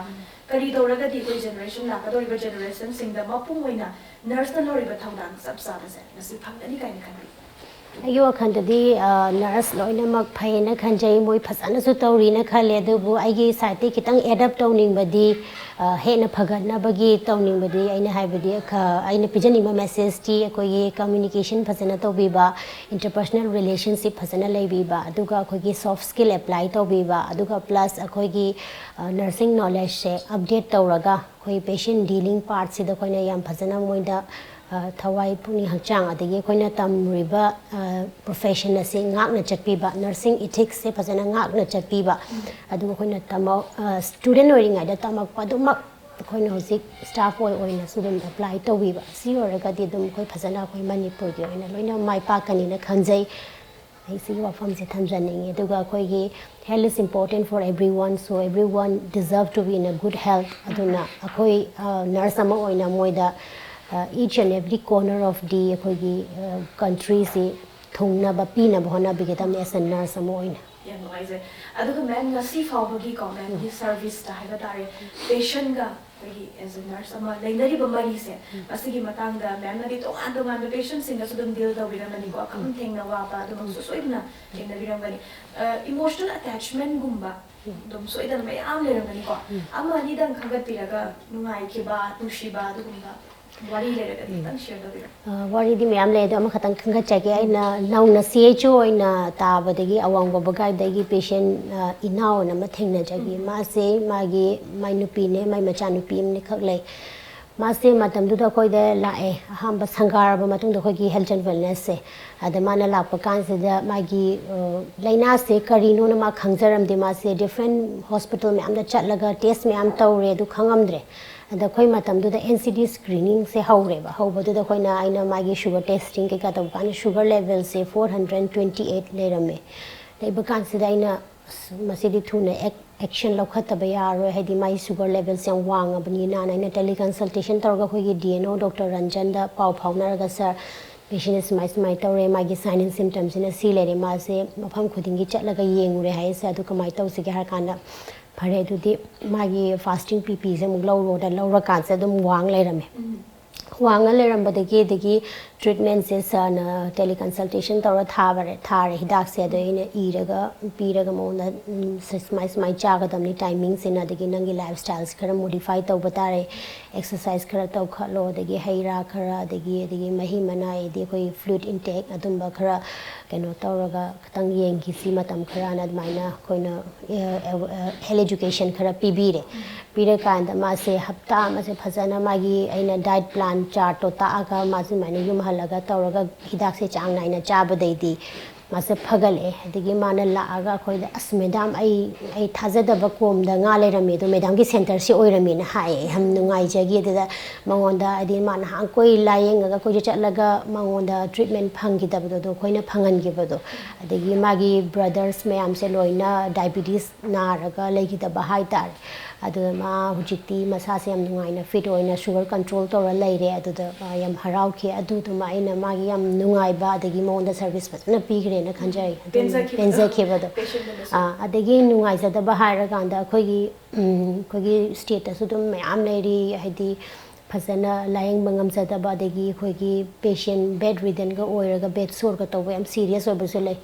ꯀꯔꯤ ꯇꯧꯔꯒꯗꯤ ꯑꯩꯈꯣꯏ ꯖꯦꯅꯦꯔꯦꯁꯟ, ꯂꯥꯛꯀꯗꯧꯔꯤꯕ ꯖꯦꯅꯦꯔꯦꯁꯟꯁꯤꯡꯗ ꯃꯄꯨꯡ ꯑꯣꯏꯅ ꯅꯔꯁꯅ ꯂꯧꯔꯤꯕ ꯊꯧꯗꯥꯡ ꯆꯞ ꯆꯥꯕꯁꯦ ꯃꯁꯤ ꯐꯪꯒꯅꯤ ꯀꯥꯏꯅ ꯈꯟꯕꯤ? ꯑꯩꯒꯤ ꯋꯥꯈꯜꯗꯗꯤ, ꯑ, ꯅꯔꯁ ꯂꯣꯏꯅꯃꯛ ꯐꯩꯌꯦꯅ ꯈꯟꯖꯩ, ꯃꯣꯏ ꯐꯖꯅꯁꯨ ꯇꯧꯔꯤꯅ ꯈꯜꯂꯦ꯫ ꯑꯗꯨꯕꯨ ꯑꯩꯒꯤ ꯁꯥꯏꯠꯇꯒꯤ ꯈꯤꯇꯪ ꯑꯦꯗꯞ ꯇꯧꯅꯤꯡꯕꯗꯤ, ꯑ, ꯍꯦꯟꯅ ꯐꯒꯠꯅꯕꯒꯤ ꯇꯧꯅꯤꯡꯕꯗꯤ, ꯑꯩꯅ ꯍꯥꯏꯕꯗꯤ, ꯈ-, ꯑꯩꯅ ꯄꯤꯖꯅꯤꯡꯕ ꯃꯦꯁꯦꯖꯇꯤ ꯑꯩꯈꯣꯏꯒꯤ ꯀꯝꯃ꯭ꯌꯨꯅꯤꯀꯦꯁꯟ ꯐꯖꯅ ꯇꯧꯕꯤꯕ, ꯏꯟꯇꯔꯄꯔꯁꯅꯦꯜ ꯔꯤꯂꯦꯁꯟꯁꯤꯞ ꯐꯖꯅ ꯂꯩꯕꯤꯕ, ꯑꯗꯨꯒ ꯑꯩꯈꯣꯏꯒꯤ ꯁꯣꯐ ꯁ꯭ꯀꯤꯜ ꯑꯦꯄ꯭ꯂꯥꯏ ꯇꯧꯕꯤꯕ, ꯑꯗꯨꯒ ꯄ꯭ꯂꯁ ꯑꯩꯈꯣꯏꯒꯤ, ꯑ, ꯅꯔꯁꯤꯡ ꯅꯣꯂꯦꯖꯁꯦ ꯑꯞꯗꯦꯠ ꯇꯧꯔꯒ, ꯑꯩꯈꯣꯏ ꯄꯦꯁꯦꯟ ꯗꯤꯂꯤꯡ ꯄꯥꯔꯠꯁꯤꯗ ꯑꯩꯈꯣꯏꯅ ꯌꯥꯝ ꯐꯖꯅ ꯃꯣꯏꯗ, ꯑ, ꯊꯋꯥꯏ, ꯄꯨꯛꯅꯤꯡ, ꯍꯛꯆꯥꯡ, ꯑꯗꯒꯤ ꯑꯩꯈꯣꯏꯅ ꯇꯝꯃꯨꯔꯤꯕ, ꯑ, ꯄ꯭ꯔꯣꯐꯦꯁꯟ ꯑꯁꯤ ꯉꯥꯛꯅ ꯆꯠꯄꯤꯕ, ꯅꯔꯁꯤꯡ ꯏꯊꯤꯛꯁꯁꯦ ꯐꯖꯅ ꯉꯥꯛꯅ ꯆꯠꯄꯤꯕ, ꯑꯗꯨꯒ ꯑꯩꯈꯣꯏꯅ ꯇꯝꯃ-, ꯑ, ꯁ꯭ꯇꯨꯗꯦꯟ ꯑꯣꯏꯔꯤꯉꯩꯗ ꯇꯝꯃꯛꯄ ꯑꯗꯨꯃꯛ ꯑꯩꯈꯣꯏꯅ ꯍꯧꯖꯤꯛ ꯁ꯭ꯇꯥꯐ ꯑꯣꯏ ꯑꯣꯏꯅꯁꯨ ꯑꯗꯨꯝ ꯑꯦꯄ꯭ꯂꯥꯏ ꯇꯧꯕꯤꯕ꯫ ꯁꯤ ꯑꯣꯏꯔꯒꯗꯤ ꯑꯗꯨꯝ ꯑꯩꯈꯣꯏ ꯐꯖꯅ ꯑꯩꯈꯣꯏ ꯃꯅꯤꯄꯨꯔꯒꯤ ꯑꯣꯏꯅ ꯂꯣꯏꯅ ꯃꯥꯏ ꯄꯥꯛꯀꯅꯤꯅ ꯈꯟꯖꯩ꯫ ꯑꯩ ꯁꯤꯒꯤ ꯋꯥꯐꯝꯁꯦ ꯊꯝꯖꯅꯤꯡꯉꯤ꯫ ꯑꯗꯨꯒ ꯑꯩꯈꯣꯏꯒꯤ health is important for everyone, so everyone deserve to be in a good health꯫ ꯑꯗꯨꯅ ꯑꯩꯈꯣꯏ, ꯑ, ꯅꯔꯁ ꯑꯃ ꯑꯣꯏꯅ ꯃꯣꯏꯗ, ꯑ, each and every corner of the ꯑꯩꯈꯣꯏꯒꯤ, ꯑ, ꯀꯟꯇ꯭ꯔꯤꯁꯤ ꯊꯨꯡꯅꯕ ꯄꯤꯅꯕ ꯍꯣꯠꯅꯕꯤꯒꯗꯕꯅꯤ as a nurse ꯑꯃ ꯑꯣꯏꯅ꯫ ꯌꯥꯝ ꯅꯨꯡꯉꯥꯏꯖꯩ꯫ ꯑꯗꯨꯒ ꯃꯦꯝ, ꯉꯁꯤ ꯐꯥꯎꯕꯒꯤꯀꯣ ꯃꯦꯝꯒꯤ ꯁꯔꯚꯤꯁꯇ ꯍꯥꯏꯕ ꯇꯥꯔꯦ, ꯄꯦꯁꯦꯟꯒ ꯑꯩꯈꯣꯏꯒꯤ as a nurse ꯑꯃ ꯂꯩꯅꯔꯤꯕ ꯃꯔꯤꯁꯦ, ꯃꯁꯤꯒꯤ ꯃꯇꯥꯡꯗ ꯃꯦꯝꯅꯗꯤ ꯇꯣꯉꯥꯟ ꯇꯣꯉꯥꯟꯕ ꯄꯦꯁꯦꯟꯁꯤꯡꯒꯁꯨ ꯑꯗꯨꯝ ꯗꯤꯜ ꯇꯧꯕꯤꯔꯝꯃꯅꯤꯀꯣ, ꯑꯗꯨꯝ ꯊꯦꯡꯅ ꯋꯥꯕ ꯑꯗꯨꯃꯛꯁꯨ ꯁꯣꯏꯗꯅ ꯊꯦꯡꯅꯕꯤꯔꯝꯒꯅꯤ꯫ ꯏꯃꯣꯁꯅꯦꯜ ꯑꯦꯇꯦꯆꯃꯦꯟꯒꯨꯝꯕ ꯑꯗꯨꯝ ꯁꯣꯏꯗꯅ ꯃꯌꯥꯝ ꯂꯩꯔꯝꯒꯅꯤꯀꯣ꯫ ꯑꯃ ꯑꯅꯤꯗꯪ ꯈꯟꯒꯠꯄꯤꯔꯒ ꯅꯨꯡꯉꯥꯏꯈꯤꯕ, ꯅꯨꯡꯁꯤꯕ ꯑꯗꯨꯒꯨꯝꯕ ꯋꯥꯔꯤ ꯂꯩꯔꯒꯗꯤ ꯈꯤꯇꯪ ꯁꯤꯌꯔ ꯇꯧꯕꯤꯔꯣ꯫ ꯑ, ꯋꯥꯔꯤꯗꯤ ꯃꯌꯥꯝ ꯂꯩ, ꯑꯗꯣ ꯑꯃꯈꯛꯇꯪ ꯈꯟꯒꯠꯆꯒꯦ꯫ ꯑꯩꯅ ꯅꯧꯅ ꯁꯤ ꯑꯩꯆ ꯑꯣ ꯑꯣꯏꯅ ꯇꯥꯕꯗꯒꯤ ꯑꯋꯥꯡ ꯕꯣꯕꯒꯥꯏꯗꯒꯤ ꯄꯦꯁꯦꯟ, ꯑ, ꯏꯅꯥꯎ ꯑꯅ ꯑꯃ ꯊꯦꯡꯅꯖꯈꯤ꯫ ꯃꯥꯁꯦ ꯃꯥꯒꯤ, ꯃꯥꯏ ꯅꯨꯄꯤꯅꯦ, ꯃꯥꯏ ꯃꯆꯥꯅꯨꯄꯤ ꯑꯃꯅꯤꯈꯛ ꯂꯩ꯫ ꯃꯥꯁꯦ ꯃꯇꯝꯗꯨꯗ ꯑꯩꯈꯣꯏꯗ ꯂꯥꯛꯑꯦ, ꯑꯍꯥꯟꯕ ꯁꯪꯒꯥꯔꯕ ꯃꯇꯨꯡꯗ ꯑꯩꯈꯣꯏꯒꯤ ꯍꯦꯜꯊ ꯑꯦꯟ ꯋꯦꯜꯅꯦꯁꯁꯦ꯫ ꯑꯗ ꯃꯥꯅ ꯂꯥꯛꯄ ꯀꯥꯟꯁꯤꯗ ꯃꯥꯒꯤ, ꯑ, ꯂꯥꯏꯅꯥꯁꯦ ꯀꯔꯤꯅꯣꯅ ꯃꯥ ꯈꯪꯖꯔꯝꯗꯦ꯫ ꯃꯥꯁꯦ ꯗꯤꯐ꯭ꯔꯦꯟ ꯍꯣꯁꯄꯤꯇꯥꯜ ꯃꯌꯥꯝꯗ ꯆꯠꯂꯒ ꯇꯦꯁ ꯃꯌꯥꯝ ꯇꯧꯔꯦ, ꯑꯗꯨ ꯈꯪꯉꯝꯗ꯭ꯔꯦ꯫ ꯑꯗ ꯑꯩꯈꯣꯏ ꯃꯇꯝꯗꯨꯗ ꯑꯦꯟ ꯁꯤ ꯗꯤ ꯁ꯭ꯀ꯭ꯔꯤꯅꯤꯡꯁꯦ ꯍꯧꯔꯦꯕ꯫ ꯍꯧꯕꯗꯨꯗ ꯑꯩꯈꯣꯏꯅ, ꯑꯩꯅ ꯃꯥꯒꯤ ꯁꯨꯒꯔ ꯇꯦꯁꯇꯤꯡ ꯀꯩꯀꯥ ꯇꯧꯕ ꯀꯥꯟꯗ ꯁꯨꯒꯔ ꯂꯦꯚꯦꯜꯁꯦ ꯐꯣꯔ ꯍꯟꯗ꯭ꯔꯦꯠ ꯇ꯭ꯋꯦꯟꯇꯤ ꯑꯩꯠ ꯂꯩꯔꯝꯃꯦ꯫ ꯂꯩꯕ ꯀꯥꯟꯁꯤꯗ ꯑꯩꯅ, "ꯑꯁ, ꯃꯁꯤꯗꯤ ꯊꯨꯅ ꯑꯦꯛ-, ꯑꯦꯛꯁꯟ ꯂꯧꯈꯠꯇꯕ ꯌꯥꯔꯔꯣꯏ, ꯍꯥꯏꯗꯤ ꯃꯥꯒꯤ ꯁꯨꯒꯔ ꯂꯦꯚꯦꯜꯁꯦ ꯌꯥꯝ ꯋꯥꯡꯉꯕꯅꯤꯅ"ꯅ ꯑꯩꯅ ꯇꯦꯂꯤꯀꯟꯁꯜꯇꯦꯁꯟ ꯇꯧꯔꯒ ꯑꯩꯈꯣꯏꯒꯤ ꯗꯤ ꯑꯦꯟ ꯑꯣ ꯗꯣꯛꯇꯔ ꯔꯟꯖꯟꯗ ꯄꯥꯎ ꯐꯥꯎꯅꯔꯒ, "ꯁꯥꯔ, ꯄꯦꯁꯦꯟꯁꯦ ꯁꯨꯃꯥꯏ ꯁꯨꯃꯥꯏꯅ ꯇꯧꯔꯦ, ꯃꯥꯒꯤ ꯁꯥꯏꯟ ꯑꯦꯟ ꯁꯤꯝꯇꯝꯁꯤꯅ ꯁꯤ ꯂꯩꯔꯦ, ꯃꯥꯁꯦ ꯃꯐꯝ ꯈꯨꯗꯤꯡꯒꯤ ꯆꯠꯂꯒ ꯌꯦꯡꯉꯨꯔꯦ ꯍꯥꯏꯌꯦ ꯁꯥꯔ, ꯑꯗꯨ ꯀꯃꯥꯏꯅ ꯇꯧꯁꯤꯒꯦ?" ꯍꯥꯏꯔ ꯀꯥꯟꯗ, "ꯐꯔꯦ, ꯑꯗꯨꯗꯤ ꯃꯥꯒꯤ ꯐꯥꯁꯇꯤꯡ ꯄꯤ ꯄꯤꯁꯦ ꯑꯃꯨꯛ ꯂꯧꯔꯣꯅ" ꯂꯧꯔꯀꯥꯟꯁꯤꯗ ꯑꯗꯨꯝ ꯋꯥꯡ ꯂꯩꯔꯝꯃꯦ꯫ ꯋꯥꯡꯉ ꯂꯩꯔꯝꯕꯗꯒꯤ, ꯑꯗꯒꯤ ꯇ꯭ꯔꯤꯠꯃꯦꯟꯁꯦ ꯁꯥꯔꯅ ꯇꯦꯂꯤꯀꯟꯁꯜꯇꯦꯁꯟ ꯇꯧꯔ ꯊꯥꯕꯔꯦ-, ꯊꯥꯔꯦ ꯍꯤꯗꯥꯛꯁꯦ꯫ ꯑꯗꯣ ꯑꯩꯅ ꯏꯔꯒ ꯄꯤꯔꯒ ꯃꯉꯣꯟꯗ, ꯎꯝ, ꯁꯤ ꯁꯨꯃꯥꯏ ꯁꯨꯃꯥꯏ ꯆꯥꯒꯗꯕꯅꯤ ꯇꯥꯏꯃꯤꯡꯁꯤꯅ, ꯑꯗꯒꯤ ꯅꯪꯒꯤ ꯂꯥꯏꯐ ꯁ꯭ꯇꯥꯏꯜꯁꯦ ꯈꯔ ꯃꯣꯗꯤꯐꯥꯏ ꯇꯧꯕ ꯇꯥꯔꯦ, ꯑꯦꯛꯁꯔꯁꯥꯏꯁ ꯈꯔ ꯇꯧꯈꯠꯂꯣ, ꯑꯗꯒꯤ ꯍꯩ ꯔꯥ ꯈꯔ, ꯑꯗꯒꯤ, ꯑꯗꯒꯤ ꯃꯍꯤ ꯃꯅꯥꯏ, ꯑꯗꯒꯤ ꯑꯩꯈꯣꯏ ꯐ꯭ꯂꯨꯏꯗ ꯏꯟꯇꯦꯛ ꯑꯗꯨꯝꯕ ꯈꯔ ꯀꯩꯅꯣ ꯇꯧꯔꯒ ꯈꯤꯇꯪ ꯌꯦꯡꯈꯤꯁꯤ ꯃꯇꯝ ꯈꯔꯅ ꯑꯗꯨꯃꯥꯏꯅ ꯑꯩꯈꯣꯏꯅ, ꯑ, ꯑ, ꯍꯦꯜꯊ ꯑꯦꯖꯨꯀꯦꯁꯟ ꯈꯔ ꯄꯤꯕꯤꯔꯦ꯫ ꯄꯤꯔꯀꯥꯟꯗ ꯃꯥꯁꯦ ꯍꯞꯇꯥ ꯑꯃꯁꯦ ꯐꯖꯅ ꯃꯥꯒꯤ ꯑꯩꯅ ꯗꯥꯏꯠ ꯄ꯭ꯂꯥꯟ ꯆꯥꯔꯠꯇꯣ ꯇꯥꯛꯑꯒ ꯃꯥꯁꯦ ꯑꯗꯨꯃꯥꯏꯅ ꯌꯨꯝ ꯍꯜꯂꯒ ꯇꯧꯔꯒ ꯍꯤꯗꯥꯛꯁꯦ ꯆꯥꯡ ꯅꯥꯏꯅ ꯆꯥꯕꯗꯩꯗꯤ ꯃꯥꯁꯦ ꯐꯒꯠꯂꯛꯑꯦ꯫ ꯑꯗꯒꯤ ꯃꯥꯅ ꯂꯥꯛꯑꯒ ꯑꯩꯈꯣꯏꯗ, "ꯑꯁ ꯃꯦꯗꯥꯝ, ꯑꯩ, ꯑꯩ ꯊꯥꯖꯗꯕ ꯀꯣꯝꯗ ꯉꯥ ꯂꯩꯔꯝꯃꯦ, ꯑꯗꯣ ꯃꯦꯗꯥꯝꯒꯤ ꯁꯦꯟꯇꯔꯁꯤ ꯑꯣꯏꯔꯝꯃꯦꯅ" ꯍꯥꯏꯌꯦ꯫ ꯌꯥꯝ ꯅꯨꯡꯉꯥꯏꯖꯈꯤ꯫ ꯑꯗꯨꯗ ꯃꯉꯣꯟꯗ, ꯍꯥꯏꯗꯤ ꯃꯥ ꯅꯍꯥꯟꯈꯣꯏ ꯂꯥꯏꯌꯦꯡꯉꯒ ꯑꯩꯈꯣꯏꯁꯦ ꯆꯠꯂꯒ ꯃꯉꯣꯟꯗ ꯇ꯭ꯔꯤꯠꯃꯦꯟ ꯐꯪꯈꯤꯗꯕꯗꯣ, ꯑꯗꯣ ꯑꯩꯈꯣꯏꯅ ꯐꯪꯍꯟꯈꯤꯕꯗꯣ, ꯑꯗꯒꯤ ꯃꯥꯒꯤ ꯕ꯭ꯔꯗꯔꯁ ꯃꯌꯥꯝꯁꯦ ꯂꯣꯏꯅ ꯗꯥꯏꯕꯤꯇꯤꯁ ꯅꯥꯔꯒ ꯂꯩꯈꯤꯗꯕ ꯍꯥꯏꯇꯥꯔꯦ꯫ ꯑꯗꯨꯗ ꯃꯥ ꯍꯧꯖꯤꯛꯇꯤ ꯃꯁꯥꯁꯦ ꯌꯥꯝ ꯅꯨꯡꯉꯥꯏꯅ ꯐꯤꯠ ꯑꯣꯏꯅ ꯁꯨꯒꯔ ꯀꯟꯇ꯭ꯔꯣꯜ ꯇꯧꯔ ꯂꯩꯔꯦ꯫ ꯑꯗꯨꯗ ꯃꯥ ꯌꯥꯝ ꯍꯔꯥꯎꯈꯤ꯫ ꯑꯗꯨꯗꯨꯃ ꯑꯩꯅ ꯃꯥꯒꯤ ꯌꯥꯝ ꯅꯨꯡꯉꯥꯏꯕ ꯑꯗꯒꯤ ꯃꯉꯣꯟꯗ ꯁꯔꯚꯤꯁ ꯐꯖꯅ ꯄꯤꯈ꯭ꯔꯦꯅ ꯈꯟꯖꯩ꯫ ꯑꯗꯨꯝ ꯄꯦꯟꯖꯈꯤꯕꯗꯣ꯫ ꯄꯦꯟꯖꯈꯤꯕꯗꯣ꯫ Patientꯗꯨꯅꯁꯨ꯫ ꯑꯥ, ꯑꯗꯒꯤ ꯅꯨꯡꯉꯥꯏꯖꯗꯕ ꯍꯥꯏꯔꯀꯥꯟꯗ ꯑꯩꯈꯣꯏꯒꯤ, ꯎꯝ, ꯑꯩꯈꯣꯏꯒꯤ stateꯇꯁꯨ ꯑꯗꯨꯝ ꯃꯌꯥꯝ ꯂꯩꯔꯤ, ꯍꯥꯏꯗꯤ ꯐꯖꯅ ꯂꯥꯌꯦꯡꯕ ꯉꯝꯖꯗꯕ, ꯑꯗꯒꯤ ꯑꯩꯈꯣꯏꯒꯤ patient bedriddenꯒ ꯑꯣꯏꯔꯒ bed soreꯒ ꯇꯧꯕ ꯌꯥꯝ serious ꯑꯣꯏꯕꯁꯨ ꯂꯩ꯫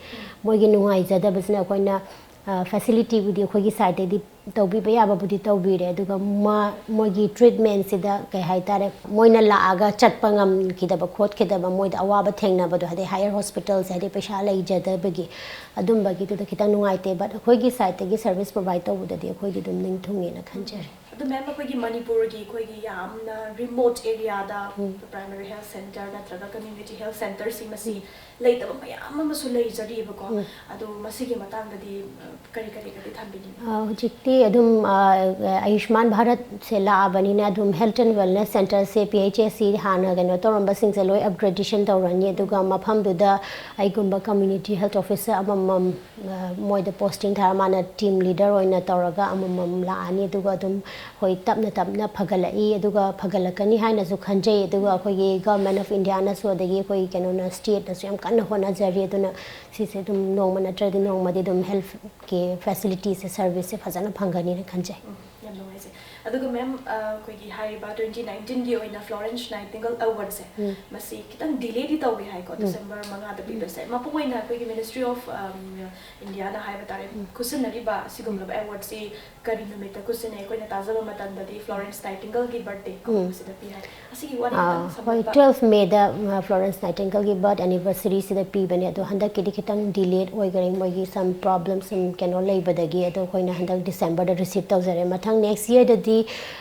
ꯃꯣꯏꯒꯤ ꯅꯨꯡꯉꯥꯏꯖꯗꯕꯁꯤꯅ ꯑꯩꯈꯣꯏꯅ, ꯑ, facilityꯕꯨꯗꯤ ꯑꯩꯈꯣꯏꯒꯤ sideꯇꯩꯗꯤ ꯇꯧꯕꯤꯕ ꯌꯥꯕꯕꯨꯗꯤ ꯇꯧꯕꯤꯔꯦ, ꯑꯗꯨꯒ ꯃꯥ-, ꯃꯣꯏꯒꯤ treatmentꯁꯤꯗ ꯀꯩ ꯍꯥꯏꯇꯥꯔꯦ, ꯃꯣꯏꯅ ꯂꯥꯛꯑꯒ ꯆꯠꯄ ꯉꯝꯈꯤꯗꯕ ꯈꯣꯠꯈꯤꯗꯕ, ꯃꯣꯏꯗ ꯑꯋꯥꯕ ꯊꯦꯡꯅꯕꯗꯣ, ꯍꯥꯏꯗꯤ higher hospitalꯁꯦ, ꯍꯥꯏꯗꯤ ꯄꯩꯁꯥ ꯂꯩꯖꯗꯕꯒꯤ, ꯑꯗꯨꯝꯕꯒꯤꯗꯨꯗ ꯈꯤꯇꯪ ꯅꯨꯡꯉꯥꯏꯇꯦ꯫ But ꯑꯩꯈꯣꯏꯒꯤ sideꯇꯒꯤ service provide ꯇꯧꯕꯗꯗꯤ ꯑꯩꯈꯣꯏꯗꯤ ꯑꯗꯨꯝ ꯅꯤꯡꯊꯨꯡꯉꯦꯅ ꯈꯟꯖꯔꯦ꯫ ꯑꯗꯨ ma'am, ꯑꯩꯈꯣꯏꯒꯤ ꯃꯅꯤꯄꯨꯔꯒꯤ ꯑꯩꯈꯣꯏꯒꯤ ꯌꯥꯝꯅ remote areaꯗ, ꯎꯝ꯫ Primary health centre ꯅꯠꯇ꯭ꯔꯒ community health centreꯁꯤꯡ ꯃꯁꯤ ꯎꯝ꯫ ꯂꯩꯇꯕ ꯃꯌꯥꯝ ꯑꯃꯁꯨ ꯂꯩꯖꯔꯤꯕꯀꯣ꯫ ꯎꯝ꯫ ꯑꯗꯣ ꯃꯁꯤꯒꯤ ꯃꯇꯥꯡꯗꯗꯤ, ꯑ, ꯀꯔꯤ ꯀꯔꯤꯒꯗꯤ ꯊꯝꯕꯤꯅꯤꯡꯉꯤ? ꯑ, ꯍꯧꯖꯤꯛꯇꯤ ꯑꯗꯨꯝ, ꯑ, ꯑꯌꯨꯁꯃꯥꯟ ꯚꯥꯔꯠꯁꯦ ꯂꯥꯛꯑꯕꯅꯤꯅ ꯑꯗꯨꯝ health and wellness centreꯁꯦ, P H A C ꯍꯥꯟꯅ ꯀꯩꯅꯣ ꯇꯧꯔꯝꯕꯁꯤꯡꯁꯦ ꯂꯣꯏ upgradation ꯇꯧꯔꯅꯤ꯫ ꯑꯗꯨꯒ ꯃꯐꯝꯗꯨꯗ ꯑꯩꯒꯨꯝꯕ community health officer ꯑꯃꯃꯝ, ꯑ, ꯃꯣꯏꯗ posting ꯊꯥꯔ ꯃꯥꯅ team leader ꯑꯣꯏꯅ ꯇꯧꯔꯒ ꯑꯃꯃꯝ ꯂꯥꯛꯑꯅꯤ꯫ ꯑꯗꯨꯒ ꯑꯗꯨꯝ ꯍꯣꯏ, ꯇꯞꯅ ꯇꯞꯅ ꯐꯒꯠꯂꯛꯏ, ꯑꯗꯨꯒ ꯐꯒꯠꯂꯛꯀꯅꯤ ꯍꯥꯏꯅꯁꯨ ꯈꯟꯖꯩ꯫ ꯑꯗꯨꯒ ꯑꯩꯈꯣꯏꯒꯤ Government of Indiaꯅꯁꯨ, ꯑꯗꯒꯤ ꯑꯩꯈꯣꯏ ꯀꯩꯅꯣꯅ, stateꯅꯁꯨ ꯌꯥꯝ ꯀꯟꯅ ꯍꯣꯠꯅꯖꯔꯤ꯫ ꯑꯗꯨꯅ ꯁꯤꯁꯦ ꯑꯗꯨꯝ ꯅꯣꯡꯃ ꯅꯠꯇ꯭ꯔꯗꯤ ꯅꯣꯡꯃꯗꯤ ꯑꯗꯨꯝ healthꯀꯤ facilitiesꯁꯦ, serviceꯁꯦ ꯐꯖꯅ ꯐꯪꯒꯅꯤꯅ ꯈꯟꯖꯩ꯫ ꯎꯝ, ꯌꯥꯝ ꯅꯨꯡꯉꯥꯏꯖꯩ꯫ ꯑꯗꯨꯒ ma'am, ꯑ, ꯑꯩꯈꯣꯏꯒꯤ ꯍꯥꯏꯔꯤꯕ twenty nineteenꯒꯤ ꯑꯣꯏꯅ Florence Nightingale Awardꯁꯦ, ꯎꯝ꯫ ꯃꯁꯤ ꯈꯤꯇꯪ delayꯗꯤ ꯇꯧꯋꯤ ꯍꯥꯏꯀꯣ, ꯎꯝ꯫ December ꯃꯉꯥꯗ ꯎꯝ꯫ ꯄꯤꯕꯁꯦ꯫ ꯃꯄꯨꯡ ꯑꯣꯏꯅ ꯑꯩꯈꯣꯏꯒꯤ Ministry of, um, Indiaꯅ ꯍꯥꯏꯕ ꯇꯥꯔꯦ, ꯎꯝ꯫ ꯈꯨꯠꯁꯤꯟꯅꯔꯤꯕ ꯑꯁꯤꯒꯨꯝꯂꯕ awardꯁꯤ ꯀꯔꯤ ꯅꯨꯃꯤꯠꯇ ꯈꯨꯠꯁꯤꯟꯅꯩ? ꯑꯩꯈꯣꯏꯅ ꯇꯥꯖꯕ ꯃꯇꯝꯗꯗꯤ Florence Nightingaleꯒꯤ birthday ꯎꯝ꯫ ꯀꯧꯕꯁꯤꯗ ꯄꯤ ꯍꯥꯏ꯫ ꯑꯁꯤꯒꯤ ꯋꯥꯔꯤ ꯑꯥ, ꯈꯤꯇꯪ ꯍꯣꯏ, ꯁꯝꯂꯞꯄ꯫ Twelve Mayꯗ, ꯑ, Florence Nightingaleꯒꯤ birth anniversaryꯁꯤꯗ ꯄꯤꯕꯅꯦ꯫ ꯑꯗꯣ ꯍꯟꯗꯛꯀꯤꯗꯤ ꯈꯤꯇꯪ delayed ꯑꯣꯏꯈꯔꯦ, ꯃꯣꯏꯒꯤ some problem, some ꯀꯩꯅꯣ ꯂꯩꯕꯗꯒꯤ꯫ ꯑꯗꯣ ꯑꯩꯈꯣꯏꯅ ꯍꯟꯗꯛ Decemberꯗ receive ꯇꯧꯖꯔꯦ꯫ ꯃꯊꯪ next yearꯗꯗꯤ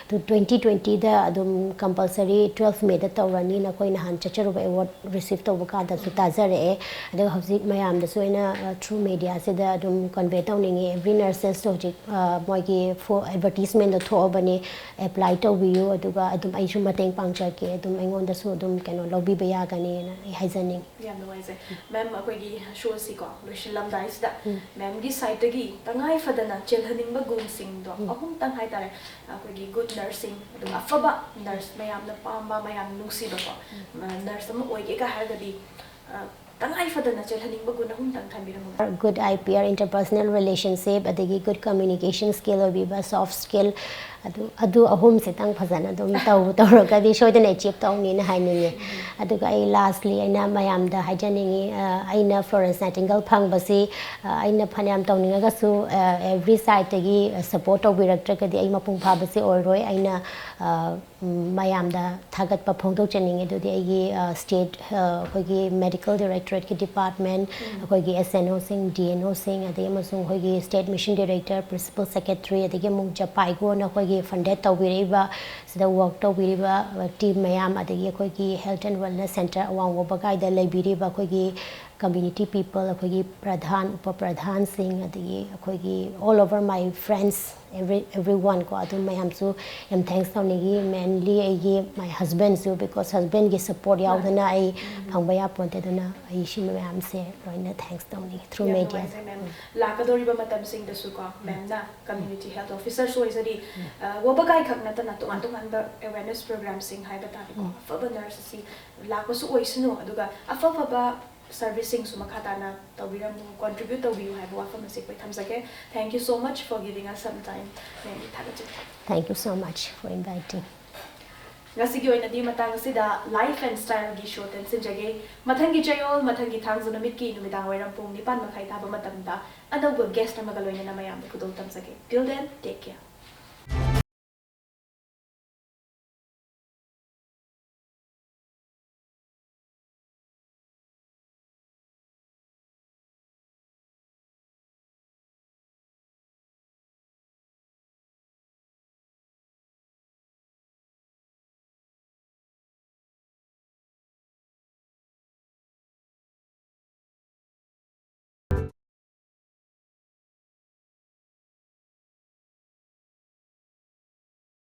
ꯑꯗꯨ ꯇ꯭ꯋꯦꯟꯇꯤ ꯇ꯭ꯋꯦꯟꯇꯤꯗ ꯑꯗꯨꯝ ꯀꯝꯄꯜꯁꯔꯤ ꯇ꯭ꯋꯦꯜꯐ ꯃꯦꯗ ꯇꯧꯔꯅꯤꯅ ꯑꯩꯈꯣꯏ ꯅꯍꯥꯟ ꯆꯠꯆꯔꯨꯕ ꯑꯦꯋꯥꯔꯗ ꯔꯤꯁꯤꯞ ꯇꯧꯕ ꯀꯥꯟꯗꯁꯨ ꯇꯥꯖꯔꯛꯑꯦ꯫ ꯑꯗꯨꯒ ꯍꯧꯖꯤꯛ ꯃꯌꯥꯝꯗꯁꯨ ꯑꯩꯅ ꯊ꯭ꯔꯨ ꯃꯦꯗꯤꯌꯥꯁꯤꯗ ꯑꯗꯨꯝ ꯀꯟꯚꯦ ꯇꯧꯅꯤꯡꯉꯤ꯫ ꯑꯦꯚ꯭ꯔꯤ ꯅꯔꯁꯦꯁ ꯍꯧꯖꯤꯛ ꯃꯣꯏꯒꯤ ꯑꯦꯗꯚꯔꯇꯤꯁꯃꯦꯟꯗꯣ ꯊꯣꯛꯑꯕꯅꯤ, ꯑꯦꯄ꯭ꯂꯥꯏ ꯇꯧꯕꯤꯌꯨ, ꯑꯗꯨꯒ ꯑꯗꯨꯝ ꯑꯩꯁꯨ ꯃꯇꯦꯡ ꯄꯥꯡꯖꯒꯦ, ꯑꯗꯨꯝ ꯑꯩꯉꯣꯟꯗꯁꯨ ꯑꯗꯨꯝ ꯀꯩꯅꯣ ꯂꯧꯕꯤꯕ ꯌꯥꯒꯅꯤꯅ ꯑꯩ ꯍꯥꯏꯖꯅꯤꯡꯉꯤ꯫ ꯌꯥꯝ ꯅꯨꯡꯉꯥꯏꯖꯩ꯫ ꯃꯦꯝ, ꯑꯩꯈꯣꯏꯒꯤ ꯁꯣꯁꯤꯀꯣ ꯂꯣꯏꯁꯤꯜꯂꯝꯗꯥꯏꯁꯤꯗ ꯃꯦꯝꯒꯤ ꯁꯥꯏꯠꯇꯒꯤ ꯇꯉꯥꯏ ꯐꯗꯅ ꯆꯦꯜꯍꯟꯅꯤꯡꯕ ꯒꯨꯟꯁꯤꯡꯗꯣ ꯑꯍꯨꯝꯇꯪ ꯍꯥꯏꯇꯥꯔꯦ, ꯑꯩꯈꯣꯏꯒꯤ ꯒꯨꯗ ꯅꯔꯁꯤꯡ, ꯑꯗꯨꯒ ꯑꯐꯕ ꯅꯔꯁ, ꯃꯌꯥꯝꯅ ꯄꯥꯝꯕ, ꯃꯌꯥꯝ ꯅꯨꯡꯁꯤꯕꯀꯣ ꯅꯔꯁ ꯑꯃ ꯑꯣꯏꯒꯦꯒ ꯍꯥꯏꯔꯒꯗꯤ ꯇꯉꯥꯏ ꯐꯗꯅ ꯆꯦꯜꯍꯟꯅꯤꯡꯕ ꯒꯨꯟ ꯑꯍꯨꯝꯇꯪ ꯊꯝꯕꯤꯔꯝꯃꯨ꯫ Good I P R, interpersonal relationship, ꯑꯗꯒꯤ ꯒꯨꯗ ꯀꯝꯃ꯭ꯌꯨꯅꯤꯀꯦꯁꯟ ꯁ꯭ꯀꯤꯜ ꯑꯣꯏꯕꯤꯕ, ꯁꯣꯐ ꯁ꯭ꯀꯤꯜ, ꯑꯗꯨ ꯑꯗꯨ ꯑꯍꯨꯝꯁꯤꯇꯪ ꯐꯖꯅ ꯑꯗꯨꯝ ꯇꯧꯕ ꯇꯧꯔꯒꯗꯤ ꯁꯣꯏꯗꯅ ꯑꯦꯆꯤꯞ ꯇꯧꯅꯤꯅ ꯍꯥꯏꯅꯤꯡꯉꯦ꯫ ꯑꯗꯨꯒ ꯑꯩ ꯂꯥꯁꯂꯤ ꯑꯩꯅ ꯃꯌꯥꯝꯗ ꯍꯥꯏꯖꯅꯤꯡꯉꯤ, ꯑꯩꯅ ꯐ꯭ꯂꯣꯔꯦꯟꯁ ꯅꯥꯏꯇꯤꯡꯒꯦꯜ ꯐꯪꯕꯁꯤ ꯑꯩꯅ ꯐꯅꯌꯥꯝ ꯇꯧꯅꯤꯡꯉꯒꯁꯨ ꯑꯦꯚ꯭ꯔꯤ ꯁꯥꯏꯠꯇꯒꯤ ꯁꯄꯣꯔꯠ ꯇꯧꯕꯤꯔꯛꯇ꯭ꯔꯒꯗꯤ ꯑꯩ ꯃꯄꯨꯡ ꯐꯥꯕꯁꯤ ꯑꯣꯏꯔꯣꯏ꯫ ꯑꯩꯅ ꯃꯌꯥꯝꯗ ꯊꯥꯒꯠꯄ ꯐꯣꯡꯗꯣꯛꯆꯅꯤꯡꯉꯤ꯫ ꯑꯗꯨꯗꯤ ꯑꯩꯒꯤ ꯁ꯭ꯇꯦꯠ ꯑꯩꯈꯣꯏꯒꯤ ꯃꯦꯗꯤꯀꯦꯜ ꯗꯤꯔꯦꯛꯇꯣꯔꯦꯠꯀꯤ ꯗꯤꯄꯥꯔꯠꯃꯦꯟ, ꯑꯩꯈꯣꯏꯒꯤ ꯑꯦꯁ ꯑꯦꯟ ꯑꯣꯁꯤꯡ, ꯗꯤ ꯑꯦꯟ ꯑꯣꯁꯤꯡ, ꯑꯗꯒꯤ ꯑꯃꯁꯨꯡ ꯑꯩꯈꯣꯏꯒꯤ state mission director, principal secretary, ꯑꯗꯒꯤ ꯑꯃꯨꯛ ꯖꯄꯥꯏꯒꯣꯅ ꯑꯩꯈꯣꯏꯒꯤ ꯐꯟꯗꯦꯠ ꯇꯧꯕꯤꯔꯛꯏꯕ, ꯁꯤꯗ ꯋꯥꯔꯛ ꯇꯧꯕꯤꯔꯤꯕ ꯇꯤꯝ ꯃꯌꯥꯝ, ꯑꯗꯒꯤ ꯑꯩꯈꯣꯏꯒꯤ ꯍꯦꯜꯊ ꯑꯦꯟ ꯋꯦꯜꯅꯦꯁ ꯁꯦꯟꯇꯔ ꯑꯋꯥꯡ ꯋꯥꯕꯒꯥꯏꯗ ꯂꯩꯕꯤꯔꯤꯕ ꯑꯩꯈꯣꯏꯒꯤ ꯀꯝꯃ꯭ꯌꯨꯅꯤꯇꯤ ꯄꯤꯄꯜ, ꯑꯩꯈꯣꯏꯒꯤ ꯄ꯭ꯔꯙꯥꯟ, ꯎꯄ ꯄ꯭ꯔꯙꯥꯟꯁꯤꯡ, ꯑꯗꯒꯤ ꯑꯩꯈꯣꯏꯒꯤ all over my friends, every everyone ꯀꯣ, ꯑꯗꯨꯝ ꯃꯌꯥꯝꯁꯨ ꯌꯥꯝ ꯊꯦꯡꯛꯁ ꯇꯧꯅꯤꯡꯉꯤ꯫ ꯃꯦꯟꯂꯤ ꯑꯩꯒꯤ ꯃꯥꯏ ꯍꯁꯕꯦꯟꯁꯨ, ꯕꯤꯀꯣꯁ ꯍꯁꯕꯦꯟꯒꯤ ꯁꯄꯣꯔꯠ ꯌꯥꯎꯗꯅ ꯑꯩ ꯐꯪꯕ ꯌꯥꯄꯣꯟꯇꯦ꯫ ꯑꯗꯨꯅ ꯑꯩ ꯁꯤ ꯃꯌꯥꯝꯁꯦ ꯂꯣꯏꯅ ꯊꯦꯡꯛꯁ ꯇꯧꯅꯤꯡꯉꯤ ꯊ꯭ꯔꯨ ꯌꯥꯝ ꯃꯦꯗꯤꯌꯥ꯫ ꯃꯦꯝ, ꯂꯥꯛꯀꯗꯧꯔꯤꯕ ꯃꯇꯝꯁꯤꯡꯗꯁꯨꯀꯣ ꯃꯦꯝꯅ ꯀꯝꯃ꯭ꯌꯨꯅꯤꯇꯤ ꯍꯦꯜꯊ ꯑꯣꯐꯤꯁꯔꯁꯨ ꯑꯣꯏꯖꯔꯤ, ꯋꯥꯕꯒꯥꯏ ꯈꯛ ꯅꯠꯇꯅ ꯇꯣꯉꯥꯟ ꯇꯣꯉꯥꯟꯕ ꯑꯦꯋꯦꯔꯅꯦꯁ ꯄ꯭ꯔꯣꯒ꯭ꯔꯥꯝꯁꯤꯡ ꯍꯥꯏꯕ ꯇꯥꯔꯦꯀꯣ, ꯑꯐꯕ ꯅꯔꯁ ꯑꯁꯤ ꯂꯥꯛꯄꯁꯨ ꯑꯣꯏꯁꯅꯨ, ꯑꯗꯨꯒ ꯑꯐ ꯑꯐꯕ ꯁꯔꯚꯤꯁꯁꯤꯡꯁꯨ ꯃꯈꯥ ꯇꯥꯅ ꯇꯧꯕꯤꯔꯝꯃꯨ, ꯀꯣꯟꯇ꯭ꯔꯤꯕ꯭ꯌꯨꯠ ꯇꯧꯕꯤꯌꯨ ꯍꯥꯏꯕ ꯋꯥꯐꯝ ꯑꯁꯤ ꯑꯩꯈꯣꯏ ꯊꯝꯖꯒꯦ꯫ Thank you so much for giving us some time, ꯃꯦꯝ, ꯊꯥꯒꯠꯆꯔꯤ꯫ Thank you so much for inviting. ꯉꯁꯤꯒꯤ ꯑꯣꯏꯅꯗꯤ ꯃꯇꯥꯡ ꯑꯁꯤꯗ ꯂꯥꯏꯐ ꯑꯦꯟ ꯁ꯭ꯇꯥꯏꯜꯒꯤ ꯁꯣ ꯇꯦꯟꯁꯤꯟꯖꯒꯦ꯫ ꯃꯊꯪꯒꯤ ꯆꯌꯣꯜ, ꯃꯊꯪꯒꯤ ꯊꯥꯡꯖ ꯅꯨꯃꯤꯠꯀꯤ ꯅꯨꯃꯤꯗꯥꯡ ꯋꯥꯏꯔꯝ ꯄꯨꯡ ꯅꯤꯄꯥꯟ ꯃꯈꯥꯏ ꯇꯥꯕ ꯃꯇꯝꯗ ꯑꯅꯧꯕ ꯒꯦꯁ꯭ꯠ ꯑꯃꯒ ꯂꯣꯏꯅꯅ ꯃꯌꯥꯝꯗ ꯈꯨꯗꯣꯜ ꯇꯝꯖꯒꯦ꯫ Till then, take care.